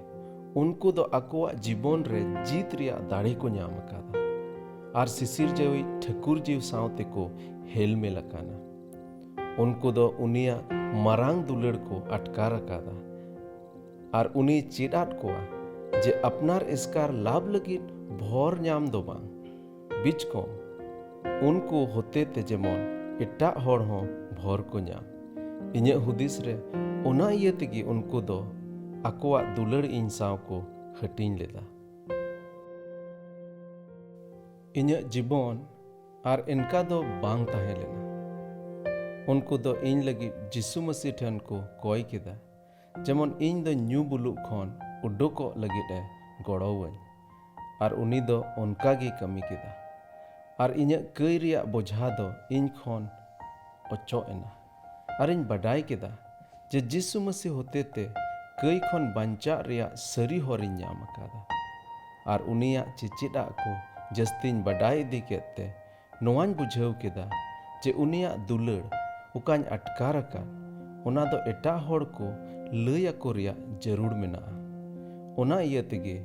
ᱩᱱᱠᱩ ᱫᱚ ᱟᱠᱚᱣᱟᱜ ᱡᱤᱵᱚᱱ ᱨᱮ ᱡᱤᱛ ᱨᱮᱭᱟᱜ ᱫᱟᱲᱮ ᱠᱚ ᱧᱟᱢ ᱟᱠᱟᱫᱟ ᱟᱨ ᱥᱤᱥᱤᱨᱡᱟᱹᱣᱤᱡ ᱴᱷᱟᱹᱠᱩᱨ ᱡᱤᱣᱤ ᱥᱟᱶ ᱛᱮᱠᱚ ᱦᱮᱞᱢᱮᱞ ᱟᱠᱟᱱᱟ᱾ ᱩᱱᱠᱩ ᱫᱚ ᱩᱱᱤᱭᱟᱜ ᱢᱟᱨᱟᱝ ᱫᱩᱞᱟᱹᱲ ᱠᱚ ᱟᱴᱠᱟᱨ ᱟᱠᱟᱫᱟ ᱟᱨ ᱩᱱᱤᱭ ᱪᱮᱫ ᱟᱫ ᱠᱚᱣᱟ ᱡᱮ ᱟᱯᱱᱟᱨ ᱮᱥᱠᱟᱨ ᱞᱟᱵᱷ ᱞᱟᱹᱜᱤᱫ ᱵᱷᱚᱨ ᱧᱟᱢ ᱫᱚ ᱵᱟᱝ, ᱵᱤᱪᱠᱚᱢ ᱩᱱᱠᱩ ᱦᱚᱛᱮ ᱛᱮ ᱡᱮᱢᱚᱱ ᱮᱴᱟᱜ ᱦᱚᱲ ᱦᱚᱸ ᱵᱷᱚᱨ ᱠᱚ ᱧᱟᱢ᱾ ᱤᱧᱟᱹᱜ ᱦᱩᱫᱤᱥ ᱨᱮ ᱚᱱᱟ ᱤᱭᱟᱹ ᱛᱮᱜᱮ ᱩᱱᱠᱩ ᱫᱚ ᱟᱠᱚᱣᱟᱜ ᱫᱩᱞᱟᱹᱲ ᱤᱧ ᱥᱟᱶ ᱠᱚ ᱦᱟᱹᱴᱤᱧ ᱞᱮᱫᱟ᱾ ᱤᱧᱟᱹᱜ ᱡᱤᱵᱚᱱ ᱟᱨ ᱮᱱᱠᱟ ᱫᱚ ᱵᱟᱝ ᱛᱟᱦᱮᱸ ᱞᱮᱱᱟ᱾ ᱩᱱᱠᱩ ᱫᱚ ᱤᱧ ᱞᱟᱹᱜᱤᱫ ᱡᱤᱥᱩ ᱢᱟᱹᱥᱤ ᱴᱷᱮᱱ ᱠᱚ ᱠᱚᱭ ᱠᱮᱫᱟ, ᱡᱮᱢᱚᱱ ᱤᱧ ᱫᱚ ᱧᱩ ᱵᱩᱞᱩᱜ ᱠᱷᱚᱱ ᱩᱰᱩᱠᱚᱜ ᱞᱟᱹᱜᱤᱫ ᱮ ᱜᱚᱲᱚᱣᱟᱹᱧ᱾ ᱟᱨ ᱩᱱᱤ ᱫᱚ ᱚᱱᱠᱟ ᱜᱮᱭ ᱠᱟᱹᱢᱤ ᱠᱮᱫᱟ᱾ ᱟᱨ ᱤᱧᱟᱹᱜ ᱠᱟᱹᱭ ᱨᱮᱭᱟᱜ ᱵᱚᱡᱷᱟ ᱫᱚ ᱤᱧ ᱠᱷᱚᱱ ᱚᱪᱚᱜ ᱮᱱᱟ᱾ ᱟᱨᱤᱧ ᱵᱟᱰᱟᱭ ᱠᱮᱫᱟ ᱡᱮ ᱡᱤᱥᱩ ᱢᱟᱹᱥᱤ ᱦᱚᱛᱮᱛᱮ ᱠᱟᱹᱭ ᱠᱷᱚᱱ ᱵᱟᱧᱪᱟᱜ ᱨᱮᱭᱟᱜ ᱥᱟᱹᱨᱤ ᱦᱚᱨᱤᱧ ᱧᱟᱢ ᱟᱠᱟᱫᱟ᱾ ᱟᱨ ᱩᱱᱤᱭᱟᱜ ᱪᱮᱪᱮᱫᱟᱜ ᱠᱚ ᱡᱟᱹᱥᱛᱤᱧ ᱵᱟᱰᱟᱭ ᱤᱫᱤ ᱠᱮᱫ ᱛᱮ, ᱱᱚᱣᱟᱧ ᱵᱩᱡᱷᱟᱹᱣ ᱠᱮᱫᱟ ᱡᱮ ᱩᱱᱤᱭᱟᱜ ᱫᱩᱞᱟᱹᱲ ᱚᱠᱟᱧ ᱟᱴᱠᱟᱨ ᱟᱠᱟᱫ, ᱚᱱᱟ ᱫᱚ ᱮᱴᱟᱜ ᱦᱚᱲ ᱠᱚ ᱞᱟᱹᱭ ᱟᱠᱚ ᱨᱮᱭᱟᱜ ᱡᱟᱹᱨᱩᱲ ᱢᱮᱱᱟᱜᱼᱟ᱾ ᱚᱱᱟ ᱤᱭᱟᱹ ᱛᱮᱜᱮ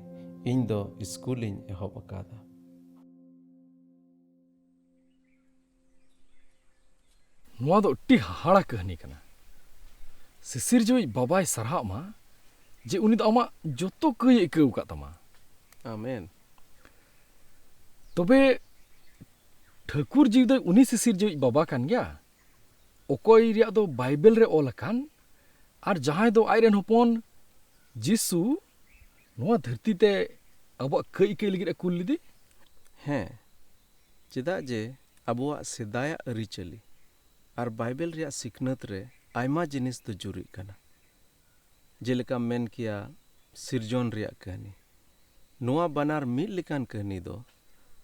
ᱤᱧ ᱫᱚ ᱥᱠᱩᱞᱤᱧ ᱮᱦᱚᱵ ᱟᱠᱟᱫᱟ᱾ ᱱᱚᱣᱟ ᱫᱚ ᱟᱹᱰᱤ ᱦᱟᱦᱟᱲᱟ ᱠᱟᱹᱦᱱᱤ ᱠᱟᱱᱟ᱾ ᱥᱤᱥᱤᱨᱡᱟᱹᱣᱤᱡ ᱵᱟᱵᱟᱭ ᱥᱟᱨᱦᱟᱜ ᱢᱟ ᱡᱮ ᱩᱱᱤ ᱫᱚ ᱟᱢᱟᱜ ᱡᱚᱛᱚ ᱠᱟᱹᱭ ᱮ ᱟᱹᱭᱠᱟᱹᱣ ᱟᱠᱟᱫ ᱛᱟᱢᱟ᱾ ᱟᱢᱮᱱ᱾ ᱛᱚᱵᱮ ᱴᱷᱟᱹᱠᱩᱨ ᱡᱤᱣᱤ ᱫᱚ ᱩᱱᱤ ᱥᱤᱥᱤᱨᱡᱟᱹᱣᱤᱡ ᱵᱟᱵᱟ ᱠᱟᱱ ᱜᱮᱭᱟ, ᱚᱠᱚᱭ ᱨᱮᱭᱟᱜ ᱫᱚ ᱵᱟᱭᱵᱮᱞ ᱨᱮ ᱚᱞ ᱟᱠᱟᱱ, ᱟᱨ ᱡᱟᱦᱟᱸᱭ ᱫᱚ ᱟᱡ ᱨᱮᱱ ᱦᱚᱯᱚᱱ ᱡᱤᱥᱩ ᱱᱚᱣᱟ ᱫᱷᱟᱹᱨᱛᱤ ᱛᱮ ᱟᱵᱚᱣᱟᱜ ᱠᱟᱹᱭ ᱟᱹᱭᱠᱟᱹᱣ ᱞᱟᱹᱜᱤᱫ ᱮ ᱠᱩᱞ ᱞᱮᱫᱮ᱾ ᱦᱮᱸ, ᱪᱮᱫᱟᱜ ᱡᱮ ᱟᱵᱚᱣᱟᱜ ᱥᱮᱫᱟᱭᱟᱜ ᱟᱹᱨᱤᱪᱟᱹᱞᱤ ᱟᱨ ᱵᱟᱭᱵᱮᱞ ᱨᱮᱭᱟᱜ ᱥᱤᱠᱷᱱᱟᱹᱛ ᱨᱮ ᱟᱭᱢᱟ ᱡᱤᱱᱤᱥ ᱫᱚ ᱡᱩᱨᱤᱜ ᱠᱟᱱᱟ᱾ ᱡᱮᱞᱮᱠᱟᱢ ᱢᱮᱱ ᱠᱮᱭᱟ, ᱥᱤᱨᱡᱚᱱ ᱨᱮᱭᱟᱜ ᱠᱟᱹᱦᱱᱤ᱾ ᱱᱚᱣᱟ ᱵᱟᱱᱟᱨ ᱢᱤᱫ ᱞᱮᱠᱟᱱ ᱠᱟᱹᱦᱱᱤ ᱫᱚ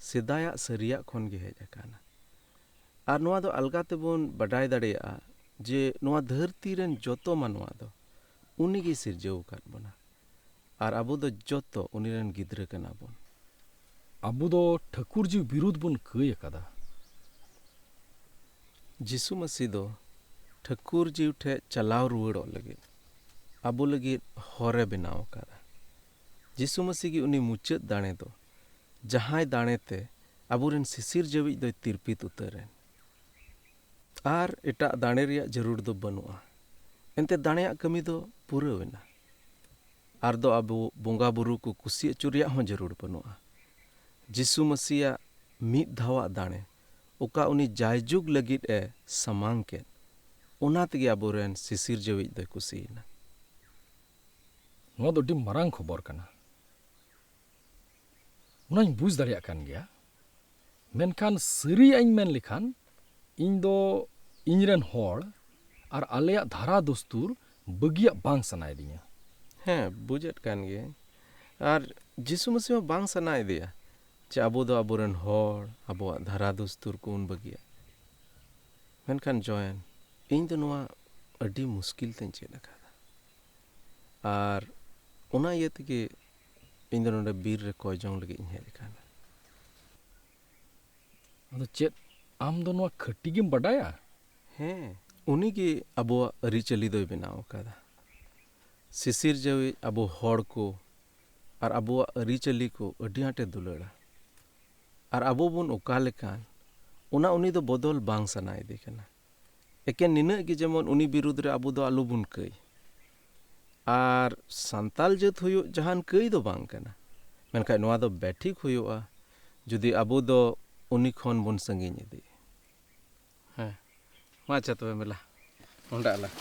ᱥᱮᱫᱟᱭᱟᱜ ᱥᱟᱹᱨᱤᱭᱟᱜ ᱠᱷᱚᱱ ᱜᱮ ᱦᱮᱡ ᱟᱠᱟᱱᱟ᱾ ᱟᱨ ᱱᱚᱣᱟ ᱫᱚ ᱟᱞᱜᱟ ᱛᱮᱵᱚᱱ ᱵᱟᱰᱟᱭ ᱫᱟᱲᱮᱭᱟᱜᱼᱟ ᱡᱮ ᱱᱚᱣᱟ ᱫᱷᱟᱹᱨᱛᱤ ᱨᱮᱱ ᱡᱚᱛᱚ ᱢᱟᱱᱣᱟ ᱫᱚ ᱩᱱᱤ ᱜᱮ ᱥᱤᱨᱡᱟᱹᱣ ᱟᱠᱟᱫ ᱵᱚᱱᱟ᱾ ᱟᱨ ᱟᱵᱚ ᱫᱚ ᱡᱚᱛᱚ ᱩᱱᱤ ᱨᱮᱱ ᱜᱤᱫᱽᱨᱟᱹ ᱠᱟᱱᱟ ᱵᱚᱱ᱾ ᱟᱵᱚ ᱫᱚ ᱴᱷᱟᱹᱠᱩᱨ ᱡᱤᱣᱤ ᱵᱤᱨᱩᱫᱷ ᱵᱚᱱ ᱠᱟᱹᱭ ᱟᱠᱟᱫᱟ᱾ ᱡᱤᱥᱩ ᱢᱟᱹᱥᱤ ᱫᱚ ᱴᱷᱟᱹᱠᱩᱨ ᱡᱤᱣᱤ ᱴᱷᱮᱡ ᱪᱟᱞᱟᱣ ᱨᱩᱣᱟᱹᱲᱚᱜ ᱞᱟᱹᱜᱤᱫ ᱟᱵᱚ ᱞᱟᱹᱜᱤᱫ ᱦᱚᱨᱮ ᱵᱮᱱᱟᱣ ᱟᱠᱟᱫᱟ᱾ ᱡᱤᱥᱩ ᱢᱟᱹᱥᱤ ᱜᱮ ᱩᱱᱤ ᱢᱩᱪᱟᱹᱫ ᱫᱟᱲᱮ ᱫᱚ, ᱡᱟᱦᱟᱸᱭ ᱫᱟᱲᱮ ᱛᱮ ᱟᱵᱚᱨᱮᱱ ᱥᱤᱥᱤᱨ ᱡᱟᱹᱣᱤᱡ ᱫᱚᱭ ᱛᱤᱨᱯᱤᱛ ᱩᱛᱟᱹᱨᱮᱱ᱾ ᱟᱨ ᱮᱴᱟᱜ ᱫᱟᱲᱮ ᱨᱮᱭᱟᱜ ᱡᱟᱹᱨᱩᱲ ᱫᱚ ᱵᱟᱹᱱᱩᱜᱼᱟ᱾ ᱮᱱᱛᱮ ᱫᱟᱲᱮᱭᱟᱜ ᱠᱟᱹᱢᱤ ᱫᱚ ᱯᱩᱨᱟᱹᱣ ᱮᱱᱟ᱾ ᱟᱨ ᱫᱚ ᱟᱵᱚ ᱵᱚᱸᱜᱟ ᱵᱩᱨᱩ ᱠᱚ ᱠᱩᱥᱤ ᱦᱚᱪᱚ ᱨᱮᱭᱟᱜ ᱦᱚᱸ ᱡᱟᱹᱨᱩᱲ ᱵᱟᱹᱱᱩᱜᱼᱟ᱾ ᱡᱤᱥᱩ ᱢᱟᱹᱥᱤᱭᱟᱜ ᱢᱤᱫ ᱫᱷᱟᱣᱟᱜ ᱫᱟᱲᱮ, ᱚᱠᱟ ᱩᱱᱤ ᱡᱟᱭᱡᱩᱜᱽ ᱞᱟᱹᱜᱤᱫ ᱮ ᱥᱟᱢᱟᱝ ᱠᱮᱫ, ᱚᱱᱟ ᱛᱮᱜᱮ ᱟᱵᱚᱨᱮᱱ ᱥᱤᱥᱤᱨ ᱡᱟᱹᱣᱤᱡ ᱫᱚᱭ ᱠᱩᱥᱤᱭᱮᱱᱟ᱾ ᱱᱚᱣᱟ ᱫᱚ ᱟᱹᱰᱤ ᱢᱟᱨᱟᱝ ᱠᱷᱚᱵᱚᱨ ᱠᱟᱱᱟ᱾ ᱚᱱᱟᱧ ᱵᱩᱡᱽ ᱫᱟᱲᱮᱭᱟᱜ ᱠᱟᱱ ᱜᱮᱭᱟ, ᱢᱮᱱᱠᱷᱟᱱ ᱥᱟᱹᱨᱤᱭᱟᱜ ᱤᱧ ᱢᱮᱱ ᱞᱮᱠᱷᱟᱱ, ᱤᱧ ᱫᱚ ᱤᱧᱨᱮᱱ ᱦᱚᱲ ᱟᱨ ᱟᱞᱮᱭᱟᱜ ᱫᱷᱟᱨᱟ ᱫᱩᱥᱛᱩᱨ ᱵᱟᱹᱜᱤᱭᱟᱜ ᱵᱟᱝ ᱥᱟᱱᱟᱭᱮᱫᱤᱧᱟ᱾ ᱦᱮᱸ, ᱵᱩᱡᱮᱫ ᱠᱟᱱ ᱜᱤᱭᱟᱹᱧ᱾ ᱟᱨ ᱡᱤᱥᱩ ᱢᱟᱹᱥᱤ ᱦᱚᱸ ᱵᱟᱝ ᱥᱟᱱᱟᱭᱮᱫᱮᱭᱟ ᱡᱮ ᱟᱵᱚ ᱫᱚ ᱟᱵᱚᱨᱮᱱ ᱦᱚᱲ, ᱟᱵᱚᱣᱟᱜ ᱫᱷᱟᱨᱟ ᱫᱩᱥᱛᱩᱨ ᱠᱚᱵᱚᱱ ᱵᱟᱹᱜᱤᱭᱟ᱾ ᱢᱮᱱᱠᱷᱟᱱ ᱡᱚᱭᱮᱱ, ᱤᱧ ᱫᱚ ᱱᱚᱣᱟ ᱟᱹᱰᱤ ᱢᱩᱥᱠᱤᱞ ᱛᱮᱧ ᱪᱮᱫ ᱟᱠᱟᱫᱟ᱾ ᱟᱨ ᱚᱱᱟ ᱤᱭᱟᱹ ᱛᱮᱜᱮ ᱤᱧ ᱫᱚ ᱱᱚᱰᱮ ᱵᱤᱨ ᱨᱮ ᱠᱚᱭ ᱡᱚᱝ ᱞᱟᱹᱜᱤᱫ ᱤᱧ ᱦᱮᱡ ᱟᱠᱟᱱᱟ᱾ ᱟᱫᱚ ᱪᱮᱫ ᱟᱢ ᱫᱚ ᱱᱚᱣᱟ ᱠᱷᱟᱹᱴᱤ ᱜᱮᱢ ᱵᱟᱰᱟᱭᱟ? ᱦᱮᱸ, ᱩᱱᱤ ᱜᱮ ᱟᱵᱚᱣᱟᱜ ᱟᱹᱨᱤᱪᱟᱹᱞᱤ ᱫᱚᱭ ᱵᱮᱱᱟᱣ ᱟᱠᱟᱫᱟ᱾ ᱥᱤᱥᱤᱨ ᱡᱟᱹᱣᱤᱡ ᱟᱵᱚ ᱦᱚᱲ ᱠᱚ ᱟᱨ ᱟᱵᱚᱣᱟᱜ ᱟᱹᱨᱤᱪᱟᱹᱞᱤ ᱠᱚ ᱟᱹᱰᱤ ᱟᱸᱴᱮ ᱫᱩᱞᱟᱹᱲᱟ᱾ ᱟᱨ ᱟᱵᱚ ᱵᱚᱱ ᱚᱠᱟ ᱞᱮᱠᱟᱱ, ᱚᱱᱟ ᱩᱱᱤ ᱫᱚ ᱵᱚᱫᱚᱞ ᱵᱟᱝ ᱥᱟᱱᱟᱭᱮᱫᱮ ᱠᱟᱱᱟ᱾ ᱮᱠᱮᱱ ᱱᱤᱱᱟᱹᱜ ᱜᱮ ᱡᱮᱢᱚᱱ ᱩᱱᱤ ᱵᱤᱨᱩᱫᱽ ᱨᱮ ᱟᱵᱚ ᱫᱚ ᱟᱞᱚ ᱵᱚᱱ ᱠᱟᱹᱭ᱾ ᱟᱨ ᱥᱟᱱᱛᱟᱞ ᱡᱟᱹᱛ ᱦᱩᱭᱩᱜ ᱡᱟᱦᱟᱱ ᱠᱟᱹᱭ ᱫᱚ ᱵᱟᱝ ᱠᱟᱱᱟ, ᱢᱮᱱᱠᱷᱟᱱ ᱱᱚᱣᱟ ᱫᱚ ᱵᱮᱴᱷᱤᱠ ᱦᱩᱭᱩᱜᱼᱟ ᱡᱩᱫᱤ ᱟᱵᱚ ᱫᱚ ᱩᱱᱤ ᱠᱷᱚᱱ ᱵᱚᱱ ᱥᱟᱺᱜᱤᱧ ᱤᱫᱤᱜ᱾ ᱦᱮᱸ, ᱢᱟ ᱟᱪᱪᱷᱟ ᱛᱚᱵᱮ ᱢᱮᱞᱟ, ᱢᱚᱦᱰᱟᱜ ᱟᱞᱟᱝ᱾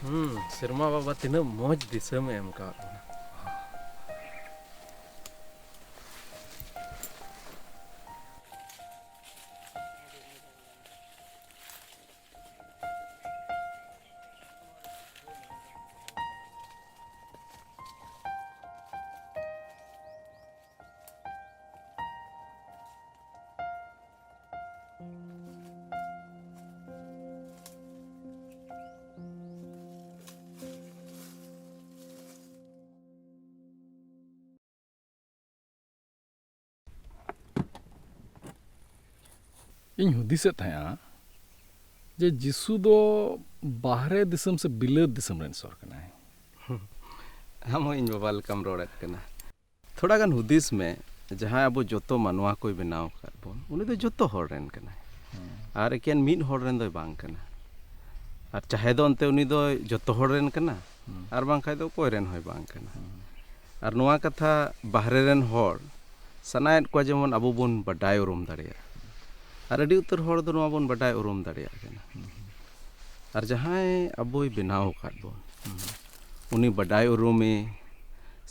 ᱦᱩᱸ, ᱥᱮᱨᱢᱟ ᱵᱟᱵᱟ ᱛᱤᱱᱟᱹᱜ ᱢᱚᱡᱽ ᱫᱤᱥᱚᱢᱮ ᱮᱢ ᱟᱠᱟᱫ ᱵᱚᱱᱟ᱾ ᱤᱧ ᱦᱩᱫᱤᱥᱮᱫ ᱛᱟᱦᱮᱸᱜᱼᱟ ᱡᱮ ᱡᱤᱥᱩ ᱫᱚ ᱵᱟᱦᱨᱮ ᱫᱤᱥᱚᱢ ᱥᱮ ᱵᱤᱞᱟᱹᱛ ᱫᱤᱥᱚᱢ ᱨᱮᱱ ᱥᱚᱨ ᱠᱟᱱᱟᱭ᱾ ᱟᱢ ᱦᱚᱸ ᱤᱧ ᱵᱟᱵᱟ ᱞᱮᱠᱟᱢ ᱨᱚᱲᱮᱫ ᱠᱟᱱᱟ᱾ ᱛᱷᱚᱲᱟ ᱜᱟᱱ ᱦᱩᱫᱤᱥ ᱢᱮ, ᱡᱟᱦᱟᱸᱭ ᱟᱵᱚ ᱡᱚᱛᱚ ᱢᱟᱱᱣᱟ ᱠᱚᱭ ᱵᱮᱱᱟᱣ ᱟᱠᱟᱫ ᱵᱚᱱ, ᱩᱱᱤ ᱫᱚ ᱡᱚᱛᱚ ᱦᱚᱲ ᱨᱮᱱ ᱠᱟᱱᱟᱭ᱾ ᱟᱨ ᱮᱠᱮᱱ ᱢᱤᱫ ᱦᱚᱲ ᱨᱮᱱ ᱫᱚᱭ ᱵᱟᱝ ᱠᱟᱱᱟ᱾ ᱟᱨ ᱪᱟᱦᱮ ᱫᱚ ᱚᱱᱛᱮ ᱩᱱᱤ ᱫᱚ ᱡᱚᱛᱚ ᱦᱚᱲ ᱨᱮᱱ ᱠᱟᱱᱟ, ᱟᱨ ᱵᱟᱝᱠᱷᱟᱡ ᱫᱚ ᱚᱠᱚᱭ ᱨᱮᱱ ᱦᱚᱸᱭ ᱵᱟᱝ ᱠᱟᱱᱟ᱾ ᱟᱨ ᱱᱚᱣᱟ ᱠᱟᱛᱷᱟ ᱵᱟᱦᱨᱮ ᱨᱮᱱ ᱦᱚᱲ ᱥᱟᱱᱟᱭᱮᱫ ᱠᱚᱣᱟ ᱡᱮᱢᱚᱱ ᱟᱵᱚ ᱵᱚᱱ ᱵᱟᱰᱟᱭ ᱩᱨᱩᱢ ᱫᱟᱲᱮᱭᱟᱜ, ᱟᱨ ᱟᱹᱰᱤ ᱩᱛᱟᱹᱨ ᱦᱚᱲ ᱫᱚ ᱱᱚᱣᱟ ᱵᱚᱱ ᱵᱟᱰᱟᱭ ᱩᱨᱩᱢ ᱫᱟᱲᱮᱭᱟᱜ ᱠᱟᱱᱟ᱾ ᱟᱨ ᱡᱟᱦᱟᱸᱭ ᱟᱵᱚᱭ ᱵᱮᱱᱟᱣ ᱟᱠᱟᱫ ᱵᱚᱱ, ᱩᱱᱤ ᱵᱟᱰᱟᱭ ᱩᱨᱩᱢᱮ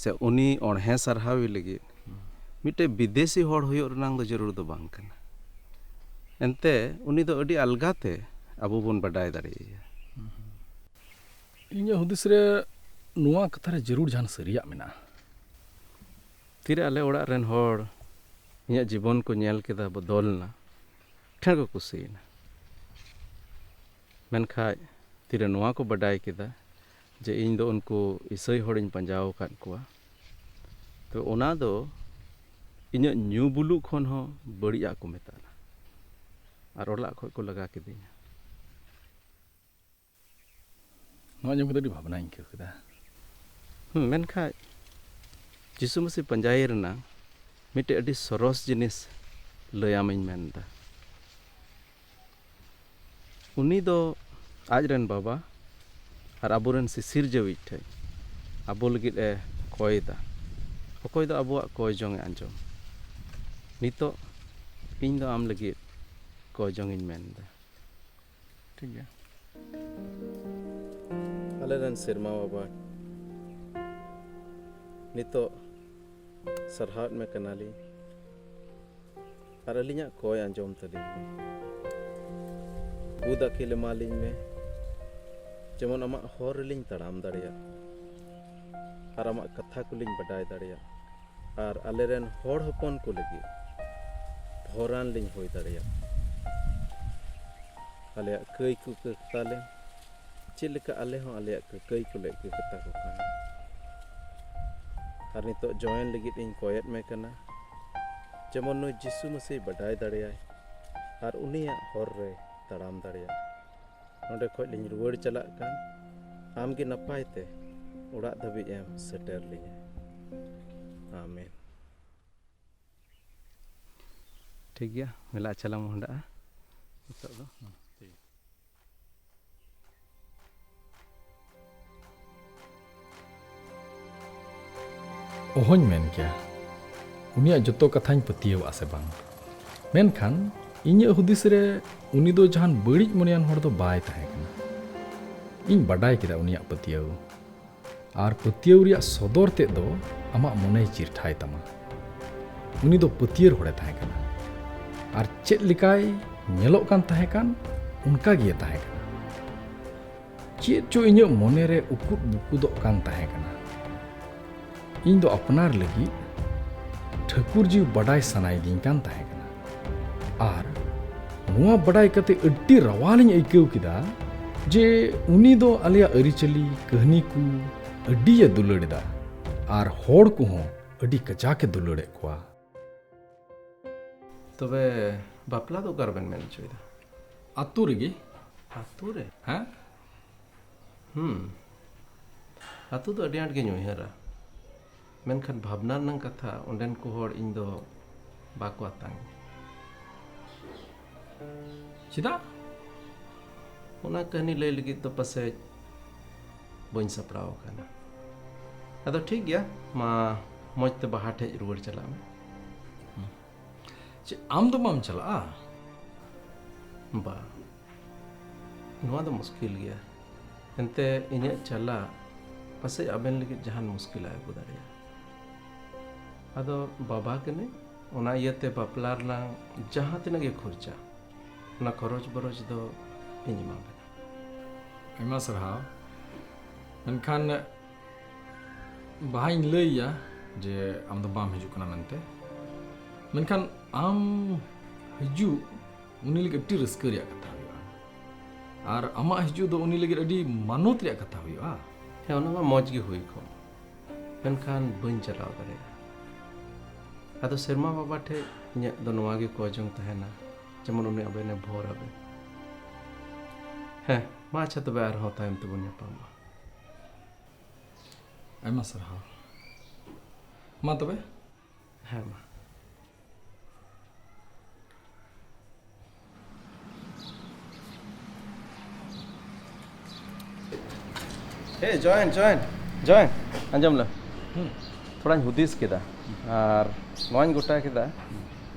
ᱥᱮ ᱩᱱᱤ ᱚᱬᱦᱮ ᱥᱟᱨᱦᱟᱣᱤ ᱞᱟᱹᱜᱤᱫ ᱢᱤᱫᱴᱮᱡ ᱵᱤᱫᱮᱥᱤ ᱦᱚᱲ ᱦᱩᱭᱩᱜ ᱨᱮᱱᱟᱝ ᱫᱚ ᱡᱟᱹᱨᱩᱲ ᱫᱚ ᱵᱟᱝ ᱠᱟᱱᱟ᱾ ᱮᱱᱛᱮ ᱩᱱᱤ ᱫᱚ ᱟᱹᱰᱤ ᱟᱞᱜᱟᱛᱮ ᱟᱵᱚ ᱵᱚᱱ ᱵᱟᱰᱟᱭ ᱫᱟᱲᱮᱭᱟᱭᱟ᱾ ᱤᱧᱟᱹᱜ ᱦᱩᱫᱤᱥ ᱨᱮ ᱱᱚᱣᱟ ᱠᱟᱛᱷᱟ ᱨᱮ ᱡᱟᱹᱨᱩᱲ ᱡᱟᱦᱟᱱ ᱥᱟᱹᱨᱤᱭᱟᱜ ᱢᱮᱱᱟᱜᱼᱟ᱾ ᱛᱤᱨᱮ ᱟᱞᱮ ᱚᱲᱟᱜ ᱨᱮᱱ ᱦᱚᱲ ᱤᱧᱟᱹᱜ ᱡᱤᱵᱚᱱ ᱠᱚ ᱧᱮᱞ ᱠᱮᱫᱟ, ᱵᱚᱫᱚᱞ ᱮᱱᱟ, ᱴᱷᱮᱱ ᱠᱚ ᱠᱩᱥᱤᱭᱮᱱᱟ᱾ ᱢᱮᱱᱠᱷᱟᱡ ᱛᱤᱨᱮ ᱱᱚᱣᱟ ᱠᱚ ᱵᱟᱰᱟᱭ ᱠᱮᱫᱟ ᱡᱮ ᱤᱧ ᱫᱚ ᱩᱱᱠᱩ ᱤᱥᱟᱹᱭ ᱦᱚᱲᱤᱧ ᱯᱟᱸᱡᱟ ᱟᱠᱟᱫ ᱠᱚᱣᱟ, ᱛᱚ ᱚᱱᱟ ᱫᱚ ᱤᱧᱟᱹᱜ ᱧᱩ ᱵᱩᱞᱩᱜ ᱠᱷᱚᱱ ᱦᱚᱸ ᱵᱟᱹᱲᱤᱡᱟᱜ ᱠᱚ ᱢᱮᱛᱟᱜᱼᱟ᱾ ᱟᱨ ᱚᱲᱟᱜ ᱠᱷᱚᱡ ᱠᱚ ᱞᱟᱜᱟ ᱠᱤᱫᱤᱧᱟ᱾ ᱱᱚᱣᱟ ᱟᱸᱡᱚᱢ ᱠᱟᱛᱮ ᱟᱹᱰᱤ ᱵᱷᱟᱵᱽᱱᱟᱧ ᱟᱹᱭᱠᱟᱹᱣ ᱠᱮᱫᱟ᱾ ᱦᱩᱸ, ᱢᱮᱱᱠᱷᱟᱡ ᱡᱤᱥᱩ ᱢᱟᱹᱥᱤ ᱯᱟᱸᱡᱟᱭᱮ ᱨᱮᱱᱟᱜ ᱢᱤᱫᱴᱮᱡ ᱟᱹᱰᱤ ᱥᱚᱨᱚᱥ ᱡᱤᱱᱤᱥ ᱞᱟᱹᱭᱟᱢᱤᱧ ᱢᱮᱱᱫᱟ᱾ ᱩᱱᱤ ᱫᱚ ᱟᱡ ᱨᱮᱱ ᱵᱟᱵᱟ ᱟᱨ ᱟᱵᱚᱨᱮᱱ ᱥᱤᱥᱤᱨᱡᱟᱹᱣᱤᱡ ᱴᱷᱮᱡ ᱟᱵᱚ ᱞᱟᱹᱜᱤᱫ ᱮ ᱠᱚᱭᱮᱫᱟ᱾ ᱚᱠᱚᱭ ᱫᱚ ᱟᱵᱚᱣᱟᱜ ᱠᱚᱭ ᱡᱚᱝ ᱮ ᱟᱸᱡᱚᱢ᱾ ᱱᱤᱛᱚᱜ ᱤᱧ ᱫᱚ ᱟᱢ ᱞᱟᱹᱜᱤᱫ ᱠᱚᱭ ᱡᱚᱝ ᱤᱧ ᱢᱮᱱᱫᱟ᱾ ᱴᱷᱤᱠ ᱜᱮᱭᱟ᱾ ᱟᱞᱮᱨᱮᱱ ᱥᱮᱨᱢᱟ ᱵᱟᱵᱟ, ᱱᱤᱛᱚᱜ ᱥᱟᱨᱦᱟᱣᱮᱫ ᱢᱮ ᱠᱟᱱᱟᱞᱤᱧ, ᱟᱨ ᱟᱹᱞᱤᱧᱟᱜ ᱠᱚᱭ ᱟᱸᱡᱚᱢ ᱛᱟᱹᱞᱤᱧ ᱢᱮ᱾ ᱵᱩᱫ ᱟᱹᱠᱤᱞ ᱮᱢᱟᱞᱤᱧ ᱢᱮ, ᱡᱮᱢᱚᱱ ᱟᱢᱟᱜ ᱦᱚᱨ ᱨᱮᱞᱤᱧ ᱛᱟᱲᱟᱢ ᱫᱟᱲᱮᱭᱟᱜ ᱟᱨ ᱟᱢᱟᱜ ᱠᱟᱛᱷᱟ ᱠᱚᱞᱤᱧ ᱵᱟᱰᱟᱭ ᱫᱟᱲᱮᱭᱟᱜ ᱟᱨ ᱟᱞᱮᱨᱮᱱ ᱦᱚᱲ ᱦᱚᱯᱚᱱ ᱠᱚ ᱞᱟᱹᱜᱤᱫ ᱵᱷᱚᱨᱟᱱ ᱞᱤᱧ ᱦᱩᱭ ᱫᱟᱲᱮᱭᱟᱜ᱾ ᱟᱞᱮᱭᱟᱜ ᱠᱟᱹᱭ ᱠᱚ ᱠᱟᱹᱠᱛᱟᱞᱮ, ᱪᱮᱫ ᱞᱮᱠᱟ ᱟᱞᱮ ᱦᱚᱸ ᱟᱞᱮᱭᱟᱜ ᱠᱟᱹᱠᱟᱹᱭ ᱠᱚᱞᱮ ᱟᱹᱭᱠᱟᱹ ᱠᱟᱛᱟ ᱠᱚ ᱠᱟᱱᱟ᱾ ᱟᱨ ᱱᱤᱛᱚᱜ ᱡᱚᱭᱮᱱ ᱞᱟᱹᱜᱤᱫ ᱤᱧ ᱠᱚᱭᱮᱫ ᱢᱮ ᱠᱟᱱᱟ, ᱡᱮᱢᱚᱱ ᱱᱩᱭ ᱡᱤᱥᱩ ᱢᱟᱹᱥᱤ ᱵᱟᱰᱟᱭ ᱫᱟᱲᱮᱭᱟᱭ ᱟᱨ ᱩᱱᱤᱭᱟᱜ ᱦᱚᱨ ᱨᱮ ᱛᱟᱲᱟᱢ ᱫᱟᱲᱮᱭᱟᱜ᱾ ᱱᱚᱰᱮ ᱠᱷᱚᱡ ᱞᱤᱧ ᱨᱩᱣᱟᱹᱲ ᱪᱟᱞᱟᱜ ᱠᱟᱱ, ᱟᱢ ᱜᱮ ᱱᱟᱯᱟᱭ ᱛᱮ ᱚᱲᱟᱜ ᱫᱷᱟᱹᱵᱤᱡ ᱮᱢ ᱥᱮᱴᱮᱨ ᱞᱤᱧᱟ᱾ ᱟᱢᱮᱱ᱾ ᱴᱷᱤᱠ ᱜᱮᱭᱟ, ᱢᱮᱞᱟ ᱪᱟᱞᱟᱣ ᱢᱚᱦᱰᱟᱜᱼᱟ ᱱᱤᱛᱚᱜ ᱫᱚ᱾ ᱚᱦᱚᱧ ᱢᱮᱱ ᱠᱮᱭᱟ ᱩᱱᱤᱭᱟᱜ ᱡᱚᱛᱚ ᱠᱟᱛᱷᱟᱧ ᱯᱟᱹᱛᱭᱟᱹᱣᱟᱜᱼᱟ ᱥᱮ ᱵᱟᱝ, ᱢᱮᱱᱠᱷᱟᱱ ᱤᱧᱟᱹᱜ ᱦᱩᱫᱤᱥ ᱨᱮ ᱩᱱᱤ ᱫᱚ ᱡᱟᱦᱟᱱ ᱵᱟᱹᱲᱤᱡ ᱢᱚᱱᱮᱭᱟᱱ ᱦᱚᱲ ᱫᱚ ᱵᱟᱭ ᱛᱟᱦᱮᱸ ᱠᱟᱱᱟ᱾ ᱤᱧ ᱵᱟᱰᱟᱭ ᱠᱮᱫᱟ ᱩᱱᱤᱭᱟᱜ ᱯᱟᱹᱛᱭᱟᱹᱣ᱾ ᱟᱨ ᱯᱟᱹᱛᱭᱟᱹᱣ ᱨᱮᱭᱟᱜ ᱥᱚᱫᱚᱨ ᱛᱮᱫ ᱫᱚ ᱟᱢᱟᱜ ᱢᱚᱱᱮᱭ ᱪᱤᱨᱴᱷᱟᱭ ᱛᱟᱢᱟ᱾ ᱩᱱᱤ ᱫᱚ ᱯᱟᱹᱛᱭᱟᱹᱨ ᱦᱚᱲᱮ ᱛᱟᱦᱮᱸ ᱠᱟᱱᱟ᱾ ᱟᱨ ᱪᱮᱫ ᱞᱮᱠᱟᱭ ᱧᱮᱞᱚᱜ ᱠᱟᱱ ᱛᱟᱦᱮᱸ ᱠᱟᱱ, ᱚᱱᱠᱟ ᱜᱮᱭ ᱛᱟᱦᱮᱸ ᱠᱟᱱᱟ᱾ ᱪᱮᱫ ᱪᱚ ᱤᱧᱟᱹᱜ ᱢᱚᱱᱮ ᱨᱮ ᱩᱠᱩᱫ ᱵᱩᱠᱩᱫᱚᱜ ᱠᱟᱱ ᱛᱟᱦᱮᱸ ᱠᱟᱱᱟ᱾ ᱤᱧ ᱫᱚ ᱟᱯᱱᱟᱨ ᱞᱟᱹᱜᱤᱫ ᱴᱷᱟᱹᱠᱩᱨ ᱡᱤᱣᱤ ᱵᱟᱰᱟᱭ ᱥᱟᱱᱟᱭᱤᱫᱤᱧ ᱠᱟᱱ ᱛᱟᱦᱮᱸ ᱠᱟᱱᱟ᱾ ᱟᱨ ᱱᱚᱣᱟ ᱵᱟᱰᱟᱭ ᱠᱟᱛᱮ ᱟᱹᱰᱤ ᱨᱟᱣᱟᱞᱤᱧ ᱟᱹᱭᱠᱟᱹᱣ ᱠᱮᱫᱟ ᱡᱮ ᱩᱱᱤ ᱫᱚ ᱟᱞᱮᱭᱟᱜ ᱟᱹᱨᱤᱪᱟᱹᱞᱤ, ᱠᱟᱹᱦᱱᱤ ᱠᱚ ᱟᱹᱰᱤᱭᱮ ᱫᱩᱞᱟᱹᱲ ᱮᱫᱟ ᱟᱨ ᱦᱚᱲ ᱠᱚᱦᱚᱸ ᱟᱹᱰᱤ ᱠᱟᱡᱟᱠ ᱮ ᱫᱩᱞᱟᱹᱲᱮᱫ ᱠᱚᱣᱟ᱾ ᱛᱚᱵᱮ ᱵᱟᱯᱞᱟ ᱫᱚ ᱚᱠᱟ ᱨᱮᱵᱮᱱ ᱢᱮᱱ ᱦᱚᱪᱚᱭᱮᱫᱟ? ᱟᱹᱛᱩ ᱨᱮᱜᱮ᱾ ᱟᱹᱛᱩ ᱨᱮ? ᱦᱮᱸ᱾ ᱦᱩᱸ᱾ ᱟᱹᱛᱩ ᱫᱚ ᱟᱹᱰᱤ ᱟᱸᱴ ᱜᱤᱧ ᱩᱭᱦᱟᱹᱨᱟ, ᱢᱮᱱᱠᱷᱟᱱ ᱵᱷᱟᱵᱽᱱᱟ ᱨᱮᱱᱟᱜ ᱠᱟᱛᱷᱟ, ᱚᱸᱰᱮᱱ ᱠᱚ ᱦᱚᱲ ᱤᱧ ᱫᱚ ᱵᱟᱠᱚ ᱟᱛᱟᱝ᱾ ᱪᱮᱫᱟᱜ? ᱚᱱᱟ ᱠᱟᱹᱦᱱᱤ ᱞᱟᱹᱭ ᱞᱟᱹᱜᱤᱫ ᱫᱚ ᱯᱟᱥᱮᱡ ᱵᱟᱹᱧ ᱥᱟᱯᱲᱟᱣ ᱟᱠᱟᱱᱟ᱾ ᱟᱫᱚ ᱴᱷᱤᱠ ᱜᱮᱭᱟ, ᱢᱟ ᱢᱚᱡᱽ ᱛᱮ ᱵᱟᱦᱟ ᱴᱷᱮᱡ ᱨᱩᱣᱟᱹᱲ ᱪᱟᱞᱟᱜ ᱢᱮ᱾ ᱪᱮᱫ, ᱟᱢ ᱫᱚ ᱵᱟᱢ ᱪᱟᱞᱟᱜᱼᱟ? ᱵᱟ, ᱱᱚᱣᱟ ᱫᱚ ᱢᱩᱥᱠᱤᱞ ᱜᱮᱭᱟ᱾ ᱮᱱᱛᱮ ᱤᱧᱟᱹᱜ ᱪᱟᱞᱟᱜ ᱯᱟᱥᱮᱡ ᱟᱵᱮᱱ ᱞᱟᱹᱜᱤᱫ ᱡᱟᱦᱟᱱ ᱢᱩᱥᱠᱤᱞ ᱟᱭ ᱟᱹᱜᱩ ᱫᱟᱲᱮᱭᱟᱜᱼᱟ᱾ ᱟᱫᱚ ᱵᱟᱵᱟ ᱠᱟᱹᱱᱟᱹᱧ, ᱚᱱᱟ ᱤᱭᱟᱹᱛᱮ ᱵᱟᱯᱞᱟ ᱨᱮᱱᱟᱜ ᱡᱟᱦᱟᱸ ᱛᱤᱱᱟᱹᱜ ᱜᱮ ᱠᱷᱚᱨᱪᱟ, ᱚᱱᱟ ᱠᱷᱚᱨᱚᱪ ᱵᱚᱨᱚᱪ ᱫᱚ ᱤᱧ ᱮᱢᱟ ᱵᱮᱱᱟ᱾ ᱟᱭᱢᱟ ᱥᱟᱨᱦᱟᱣ᱾ ᱢᱮᱱᱠᱷᱟᱱ ᱵᱟᱦᱟᱧ ᱞᱟᱹᱭᱟ ᱡᱮ ᱟᱢ ᱫᱚ ᱵᱟᱢ ᱦᱤᱡᱩᱜ ᱠᱟᱱᱟ ᱢᱮᱱᱛᱮ, ᱢᱮᱱᱠᱷᱟᱱ ᱟᱢ ᱦᱤᱡᱩᱜ ᱩᱱᱤ ᱞᱟᱹᱜᱤᱫ ᱟᱹᱰᱤ ᱨᱟᱹᱥᱠᱟᱹ ᱨᱮᱭᱟᱜ ᱠᱟᱛᱷᱟ ᱦᱩᱭᱩᱜᱼᱟ, ᱟᱨ ᱟᱢᱟᱜ ᱦᱤᱡᱩᱜ ᱫᱚ ᱩᱱᱤ ᱞᱟᱹᱜᱤᱫ ᱟᱹᱰᱤ ᱢᱟᱱᱚᱛ ᱨᱮᱭᱟᱜ ᱠᱟᱛᱷᱟ ᱦᱩᱭᱩᱜᱼᱟ᱾ ᱦᱮᱸ, ᱚᱱᱟ ᱢᱟ ᱢᱚᱡᱽ ᱜᱮ ᱦᱩᱭ ᱠᱚᱜ, ᱢᱮᱱᱠᱷᱟᱱ ᱵᱟᱹᱧ ᱪᱟᱞᱟᱣ ᱫᱟᱲᱮᱭᱟᱜᱼᱟ᱾ ᱟᱫᱚ ᱥᱮᱨᱢᱟ ᱵᱟᱵᱟ ᱴᱷᱮᱡ ᱤᱧᱟᱹᱜ ᱫᱚ ᱱᱚᱣᱟ ᱜᱮ ᱠᱚᱭ ᱡᱚᱝ ᱛᱟᱦᱮᱱᱟ, ᱡᱮᱢᱚᱱ ᱩᱱᱤ ᱟᱵᱮᱱᱮ ᱵᱷᱳᱨ ᱟᱵᱮᱱ᱾ ᱦᱮᱸ, ᱢᱟ ᱟᱪᱪᱷᱟ, ᱛᱚᱵᱮ ᱟᱨᱦᱚᱸ ᱛᱟᱭᱚᱢ ᱛᱮᱵᱚᱱ ᱧᱟᱯᱟᱢᱟ᱾ ᱟᱭᱢᱟ ᱥᱟᱨᱦᱟᱣ᱾ ᱢᱟ ᱛᱚᱵᱮ᱾ ᱦᱮᱸ, ᱢᱟ᱾ ᱮ ᱡᱚᱭᱮᱱ, ᱡᱚᱭᱮᱱ, ᱡᱚᱭᱮᱱ, ᱟᱸᱡᱚᱢ ᱞᱮ᱾ ᱦᱩᱸ᱾ ᱛᱷᱚᱲᱟᱧ ᱦᱩᱫᱤᱥ ᱠᱮᱫᱟ ᱟᱨ ᱱᱚᱣᱟᱧ ᱜᱚᱴᱟ ᱠᱮᱫᱟ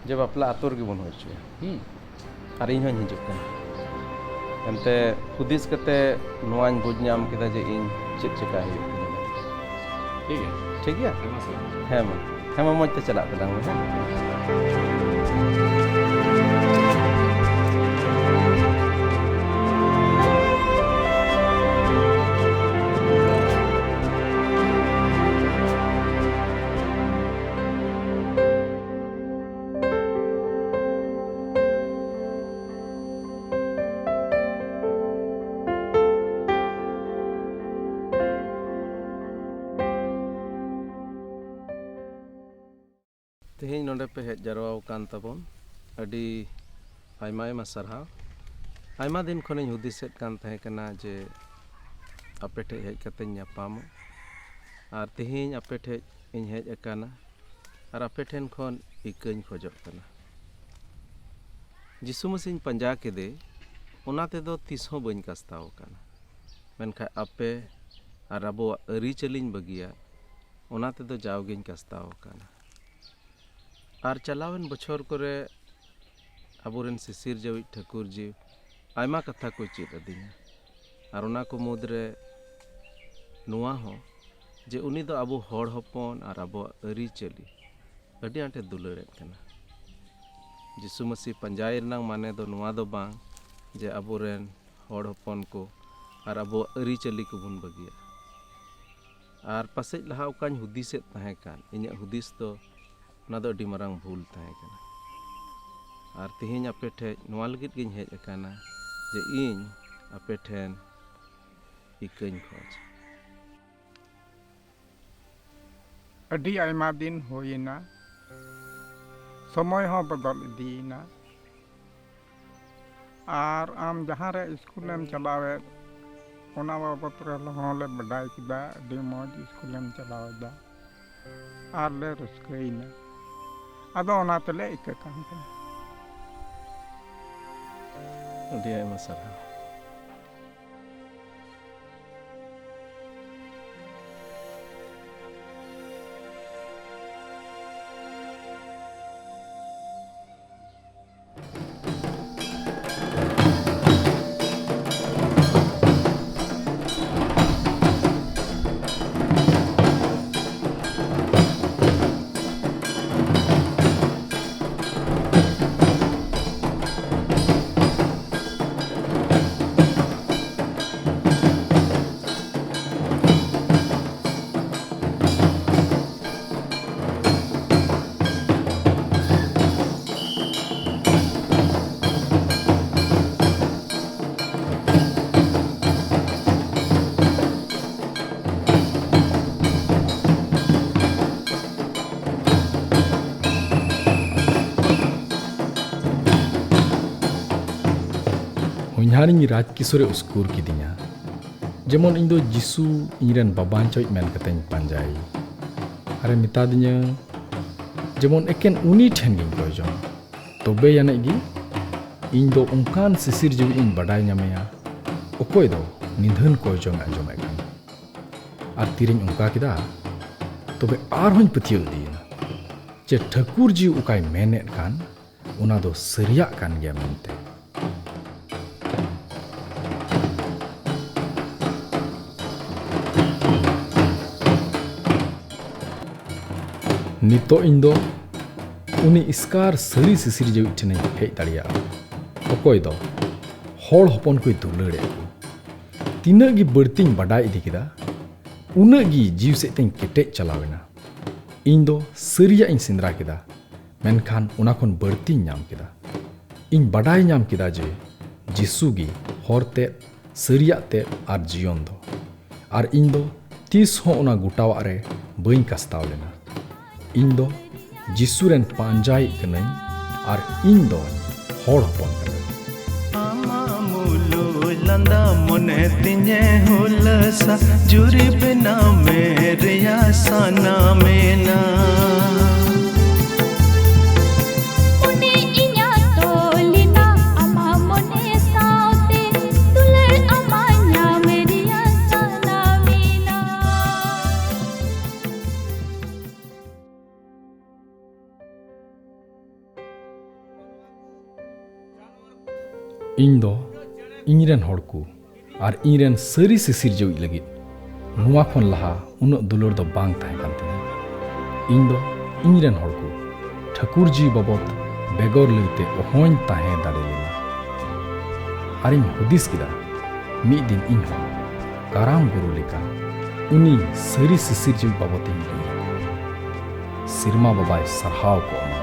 ᱡᱮ ᱵᱟᱯᱞᱟ ᱟᱛᱳ ᱨᱮᱜᱮ ᱵᱚᱱ ᱦᱩᱭ ᱦᱚᱪᱚᱭᱟ᱾ ᱦᱩᱸ᱾ ᱟᱨ ᱤᱧ ᱦᱚᱸᱧ ᱦᱤᱡᱩᱜ ᱠᱟᱱᱟ᱾ ᱮᱱᱛᱮ ᱦᱩᱫᱤᱥ ᱠᱟᱛᱮ ᱱᱚᱣᱟᱧ ᱵᱩᱡᱽ ᱧᱟᱢ ᱠᱮᱫᱟ ᱡᱮ ᱤᱧ ᱪᱮᱫ ᱪᱮᱠᱟ ᱦᱩᱭᱩᱜ ᱛᱤᱧᱟ᱾ ᱴᱷᱤᱠ ᱜᱮᱭᱟ᱾ ᱴᱷᱤᱠ ᱜᱮᱭᱟ? ᱟᱭᱢᱟ ᱥᱟᱨᱦᱟᱣ᱾ ᱦᱮᱸ ᱢᱟ, ᱦᱮᱸ ᱢᱟ, ᱢᱚᱡᱽ ᱛᱮ ᱪᱟᱞᱟᱜ ᱛᱟᱞᱟᱝ ᱢᱮ, ᱦᱮᱸ? ᱛᱮᱦᱮᱧ ᱱᱚᱰᱮ ᱯᱮ ᱦᱮᱡ ᱡᱟᱨᱣᱟ ᱟᱠᱟᱱ ᱛᱟᱵᱚᱱ, ᱟᱹᱰᱤ ᱟᱭᱢᱟ ᱟᱭᱢᱟ ᱥᱟᱨᱦᱟᱣ᱾ ᱟᱭᱢᱟ ᱫᱤᱱ ᱠᱷᱚᱱᱤᱧ ᱦᱩᱫᱤᱥᱮᱫ ᱠᱟᱱ ᱛᱟᱦᱮᱸ ᱠᱟᱱᱟ ᱡᱮ ᱟᱯᱮ ᱴᱷᱮᱡ ᱦᱮᱡ ᱠᱟᱛᱮᱧ ᱧᱟᱯᱟᱢᱚᱜ, ᱟᱨ ᱛᱮᱦᱮᱧ ᱟᱯᱮ ᱴᱷᱮᱡ ᱤᱧ ᱦᱮᱡ ᱟᱠᱟᱱᱟ, ᱟᱨ ᱟᱯᱮ ᱴᱷᱮᱱ ᱠᱷᱚᱱ ᱤᱠᱟᱹᱧ ᱠᱷᱚᱡᱚᱜ ᱠᱟᱱᱟ᱾ ᱡᱤᱥᱩ ᱢᱟᱹᱥᱤᱧ ᱯᱟᱸᱡᱟ ᱠᱮᱫᱮ, ᱚᱱᱟ ᱛᱮᱫᱚ ᱛᱤᱥ ᱦᱚᱸ ᱵᱟᱹᱧ ᱠᱟᱥᱛᱟᱣ ᱟᱠᱟᱱᱟ, ᱢᱮᱱᱠᱷᱟᱱ ᱟᱯᱮ ᱟᱨ ᱟᱵᱚᱣᱟᱜ ᱟᱹᱨᱤᱪᱟᱹᱞᱤᱧ ᱵᱟᱹᱜᱤᱭᱟ, ᱚᱱᱟ ᱛᱮᱫᱚ ᱡᱟᱣᱜᱮᱧ ᱠᱟᱥᱛᱟᱣ ᱟᱠᱟᱱᱟ᱾ ᱟᱨ ᱪᱟᱞᱟᱣᱮᱱ ᱵᱚᱪᱷᱚᱨ ᱠᱚᱨᱮ ᱟᱵᱚᱨᱮᱱ ᱥᱤᱥᱤᱨ ᱡᱟᱹᱣᱤᱡ ᱴᱷᱟᱹᱠᱩᱨ ᱡᱤ ᱟᱭᱢᱟ ᱠᱟᱛᱷᱟ ᱠᱚ ᱪᱮᱫ ᱟᱹᱫᱤᱧᱟ᱾ ᱟᱨ ᱚᱱᱟ ᱠᱚ ᱢᱩᱫᱽᱨᱮ ᱱᱚᱣᱟ ᱦᱚᱸ, ᱡᱮ ᱩᱱᱤ ᱫᱚ ᱟᱵᱚ ᱦᱚᱲ ᱦᱚᱯᱚᱱ ᱟᱨ ᱟᱵᱚᱣᱟᱜ ᱟᱹᱨᱤᱪᱟᱹᱞᱤ ᱟᱹᱰᱤ ᱟᱸᱴᱮ ᱫᱩᱞᱟᱹᱲᱮᱫ ᱠᱟᱱᱟ᱾ ᱡᱤᱥᱩ ᱢᱟᱹᱥᱤ ᱯᱟᱸᱡᱟᱭ ᱨᱮᱱᱟᱜ ᱢᱟᱱᱮ ᱫᱚ ᱱᱚᱣᱟ ᱫᱚ ᱵᱟᱝ ᱡᱮ ᱟᱵᱚᱨᱮᱱ ᱦᱚᱲ ᱦᱚᱯᱚᱱ ᱠᱚ ᱟᱨ ᱟᱵᱚᱣᱟᱜ ᱟᱹᱨᱤᱪᱟᱹᱞᱤ ᱠᱚᱵᱚᱱ ᱵᱟᱹᱜᱤᱭᱟ᱾ ᱟᱨ ᱯᱟᱥᱮᱡ ᱞᱟᱦᱟ ᱚᱠᱟᱧ ᱦᱩᱫᱤᱥᱮᱫ ᱛᱟᱦᱮᱸ ᱠᱟᱱ, ᱤᱧᱟᱹᱜ ᱦᱩᱫᱤᱥ ᱫᱚ ᱚᱱᱟ ᱫᱚ ᱟᱹᱰᱤ ᱢᱟᱨᱟᱝ ᱵᱷᱩᱞ ᱛᱟᱦᱮᱸ ᱠᱟᱱᱟ᱾ ᱟᱨ ᱛᱮᱦᱮᱧ ᱟᱯᱮ ᱴᱷᱮᱡ ᱱᱚᱣᱟ ᱞᱟᱹᱜᱤᱫ ᱜᱤᱧ ᱦᱮᱡ ᱟᱠᱟᱱᱟ ᱡᱮ ᱤᱧ ᱟᱯᱮ ᱴᱷᱮᱱ ᱤᱠᱟᱹᱧ ᱠᱷᱚᱡᱽ᱾ ᱟᱹᱰᱤ ᱟᱭᱢᱟ ᱫᱤᱱ ᱦᱩᱭᱮᱱᱟ, ᱥᱚᱢᱚᱭ ᱦᱚᱸ ᱵᱚᱫᱚᱞ ᱤᱫᱤᱭᱮᱱᱟ᱾ ᱟᱨ ᱟᱢ ᱡᱟᱦᱟᱸ ᱨᱮ ᱥᱠᱩᱞᱮᱢ ᱪᱟᱞᱟᱣᱮᱫ, ᱚᱱᱟ ᱵᱟᱵᱚᱛ ᱨᱮ ᱦᱚᱸ ᱞᱮ ᱵᱟᱰᱟᱭ ᱠᱮᱫᱟ, ᱟᱹᱰᱤ ᱢᱚᱡᱽ ᱥᱠᱩᱞᱮᱢ ᱪᱟᱞᱟᱣᱮᱫᱟ᱾ ᱟᱨ ᱞᱮ ᱨᱟᱹᱥᱠᱟᱹᱭᱮᱱᱟ᱾ ᱟᱫᱚ ᱚᱱᱟ ᱛᱮᱞᱮ ᱤᱠᱟᱹ ᱠᱟᱱ ᱛᱟᱦᱮᱸᱫ᱾ ᱟᱹᱰᱤ ᱟᱭᱢᱟ ᱥᱟᱨᱦᱟᱣ᱾ ᱦᱚᱧᱦᱟᱨᱤᱧ ᱨᱟᱡᱽ ᱠᱤᱥᱳᱨᱮ ᱩᱥᱠᱩᱨ ᱠᱤᱫᱤᱧᱟ, ᱡᱮᱢᱚᱱ ᱤᱧ ᱫᱚ ᱡᱤᱥᱩ ᱤᱧᱨᱮᱱ ᱵᱟᱵᱟᱧᱪᱚᱭᱤᱡ ᱢᱮᱱ ᱠᱟᱛᱮᱧ ᱯᱟᱸᱡᱟᱭᱮ᱾ ᱟᱨᱮ ᱢᱮᱛᱟ ᱫᱤᱧᱟ, ᱡᱮᱢᱚᱱ ᱮᱠᱮᱱ ᱩᱱᱤ ᱴᱷᱮᱱ ᱜᱤᱧ ᱠᱚᱭ ᱡᱚᱝ, ᱛᱚᱵᱮ ᱟᱹᱱᱤᱡ ᱜᱮ ᱤᱧ ᱫᱚ ᱚᱱᱠᱟᱱ ᱥᱤᱥᱤᱨ ᱡᱤᱣᱤ ᱤᱧ ᱵᱟᱰᱟᱭ ᱧᱟᱢᱮᱭᱟ, ᱚᱠᱚᱭ ᱫᱚ ᱱᱤᱫᱷᱟᱹᱱ ᱠᱚᱭ ᱡᱚᱝ ᱮ ᱟᱸᱡᱚᱢᱮᱫ ᱠᱟᱱ᱾ ᱟᱨ ᱛᱤᱨᱮᱧ ᱚᱱᱠᱟ ᱠᱮᱫᱟ, ᱛᱚᱵᱮ ᱟᱨᱦᱚᱸᱧ ᱯᱟᱹᱛᱭᱟᱹᱣ ᱤᱫᱤᱭᱮᱱᱟ ᱡᱮ ᱴᱷᱟᱹᱠᱩᱨ ᱡᱤ ᱚᱠᱟᱭ ᱢᱮᱱᱮᱫ ᱠᱟᱱ, ᱚᱱᱟ ᱫᱚ ᱥᱟᱹᱨᱤᱭᱟᱜ ᱠᱟᱱ ᱜᱮᱭᱟ ᱢᱮᱱᱛᱮ᱾ ᱱᱤᱛᱚᱜ ᱤᱧ ᱫᱚ ᱩᱱᱤ ᱮᱥᱠᱟᱨ ᱥᱟᱹᱨᱤ ᱥᱤᱥᱤᱨᱡᱟᱹᱣᱤᱡ ᱴᱷᱮᱱᱤᱧ ᱦᱮᱡ ᱫᱟᱲᱮᱭᱟᱜᱼᱟ, ᱚᱠᱚᱭ ᱫᱚ ᱦᱚᱲ ᱦᱚᱯᱚᱱ ᱠᱚᱭ ᱫᱩᱞᱟᱹᱲᱮᱫ ᱠᱚ᱾ ᱛᱤᱱᱟᱹᱜ ᱜᱮ ᱵᱟᱹᱲᱛᱤᱧ ᱵᱟᱰᱟᱭ ᱤᱫᱤ ᱠᱮᱫᱟ, ᱩᱱᱟᱹᱜ ᱜᱮ ᱡᱤᱣᱤ ᱥᱮᱫ ᱛᱮᱧ ᱠᱮᱴᱮᱡ ᱪᱟᱞᱟᱣ ᱮᱱᱟ᱾ ᱤᱧ ᱫᱚ ᱥᱟᱹᱨᱤᱭᱟᱜ ᱤᱧ ᱥᱮᱸᱫᱽᱨᱟ ᱠᱮᱫᱟ, ᱢᱮᱱᱠᱷᱟᱱ ᱚᱱᱟ ᱠᱷᱚᱱ ᱵᱟᱹᱲᱛᱤᱧ ᱧᱟᱢ ᱠᱮᱫᱟ᱾ ᱤᱧ ᱵᱟᱰᱟᱭ ᱧᱟᱢ ᱠᱮᱫᱟ ᱡᱮ ᱡᱤᱥᱩ ᱜᱮ ᱦᱚᱨ ᱛᱮᱫ, ᱥᱟᱹᱨᱤᱭᱟᱜ ᱛᱮᱫ ᱟᱨ ᱡᱤᱭᱚᱱ ᱫᱚ᱾ ᱟᱨ ᱤᱧ ᱫᱚ ᱛᱤᱥ ᱦᱚᱸ ᱚᱱᱟ ᱜᱚᱴᱟᱣᱟᱜ ᱨᱮ ᱵᱟᱹᱧ ᱠᱟᱥᱛᱟᱣ ᱞᱮᱱᱟ᱾ ᱤᱧ ᱫᱚ ᱡᱤᱥᱩ ᱨᱮᱱ ᱯᱟᱸᱡᱟᱭᱤᱡ ᱠᱟᱹᱱᱟᱹᱧ ᱟᱨ ᱤᱧ ᱫᱚ ᱦᱚᱲ ᱦᱚᱯᱚᱱ ᱠᱟᱹᱱᱟᱹᱧ᱾ ᱟᱢᱟᱜ ᱢᱩᱞᱩᱡ ᱞᱟᱸᱫᱟ ᱢᱚᱱᱮ ᱛᱤᱧᱮ ᱦᱩᱞᱟᱹᱥᱟ, ᱡᱩᱨᱤ ᱵᱮᱱᱟᱣ ᱢᱮ ᱨᱮᱭᱟᱜ ᱥᱟᱱᱟᱢᱮᱱᱟ᱾ ᱢᱚᱱᱮ ᱤᱧᱟᱜ ᱛᱚᱞᱮᱱᱟ ᱟᱢᱟᱜ ᱢᱚᱱᱮ ᱥᱟᱶᱛᱮ, ᱫᱩᱞᱟᱹᱲ ᱟᱢᱟᱜ ᱧᱟᱢ ᱨᱮᱭᱟᱜ ᱥᱟᱱᱟᱢᱮᱱᱟ᱾ ᱤᱧ ᱫᱚ ᱤᱧᱨᱮᱱ ᱦᱚᱲ ᱠᱚ ᱟᱨ ᱤᱧᱨᱮᱱ ᱥᱟᱹᱨᱤ ᱥᱤᱥᱤᱨᱡᱟᱹᱣᱤᱡ ᱞᱟᱹᱜᱤᱫ ᱱᱚᱣᱟ ᱠᱷᱚᱱ ᱞᱟᱦᱟ ᱩᱱᱟᱹᱜ ᱫᱩᱞᱟᱹᱲ ᱫᱚ ᱵᱟᱝ ᱛᱟᱦᱮᱸ ᱠᱟᱱ ᱛᱤᱧᱟᱹ᱾ ᱤᱧ ᱫᱚ ᱤᱧᱨᱮᱱ ᱦᱚᱲ ᱠᱚ ᱴᱷᱟᱹᱠᱩᱨ ᱡᱤ ᱵᱟᱵᱚᱛ ᱵᱮᱜᱚᱨ ᱞᱟᱹᱭᱛᱮ ᱚᱦᱚᱧ ᱛᱟᱦᱮᱸ ᱫᱟᱲᱮ ᱞᱮᱱᱟ᱾ ᱟᱨᱤᱧ ᱦᱩᱫᱤᱥ ᱠᱮᱫᱟ, ᱢᱤᱫ ᱫᱤᱱ ᱤᱧ ᱦᱚᱸ ᱠᱟᱨᱟᱢ ᱜᱩᱨᱩ ᱞᱮᱠᱟ ᱩᱱᱤ ᱥᱟᱹᱨᱤ ᱥᱤᱥᱤᱨᱡᱟᱹᱣᱤᱡ ᱵᱟᱵᱚᱛᱤᱧ ᱞᱟᱹᱭᱟ᱾ ᱥᱮᱨᱢᱟ ᱵᱟᱵᱟᱭ ᱥᱟᱨᱦᱟᱣ ᱠᱚᱜ ᱢᱟ᱾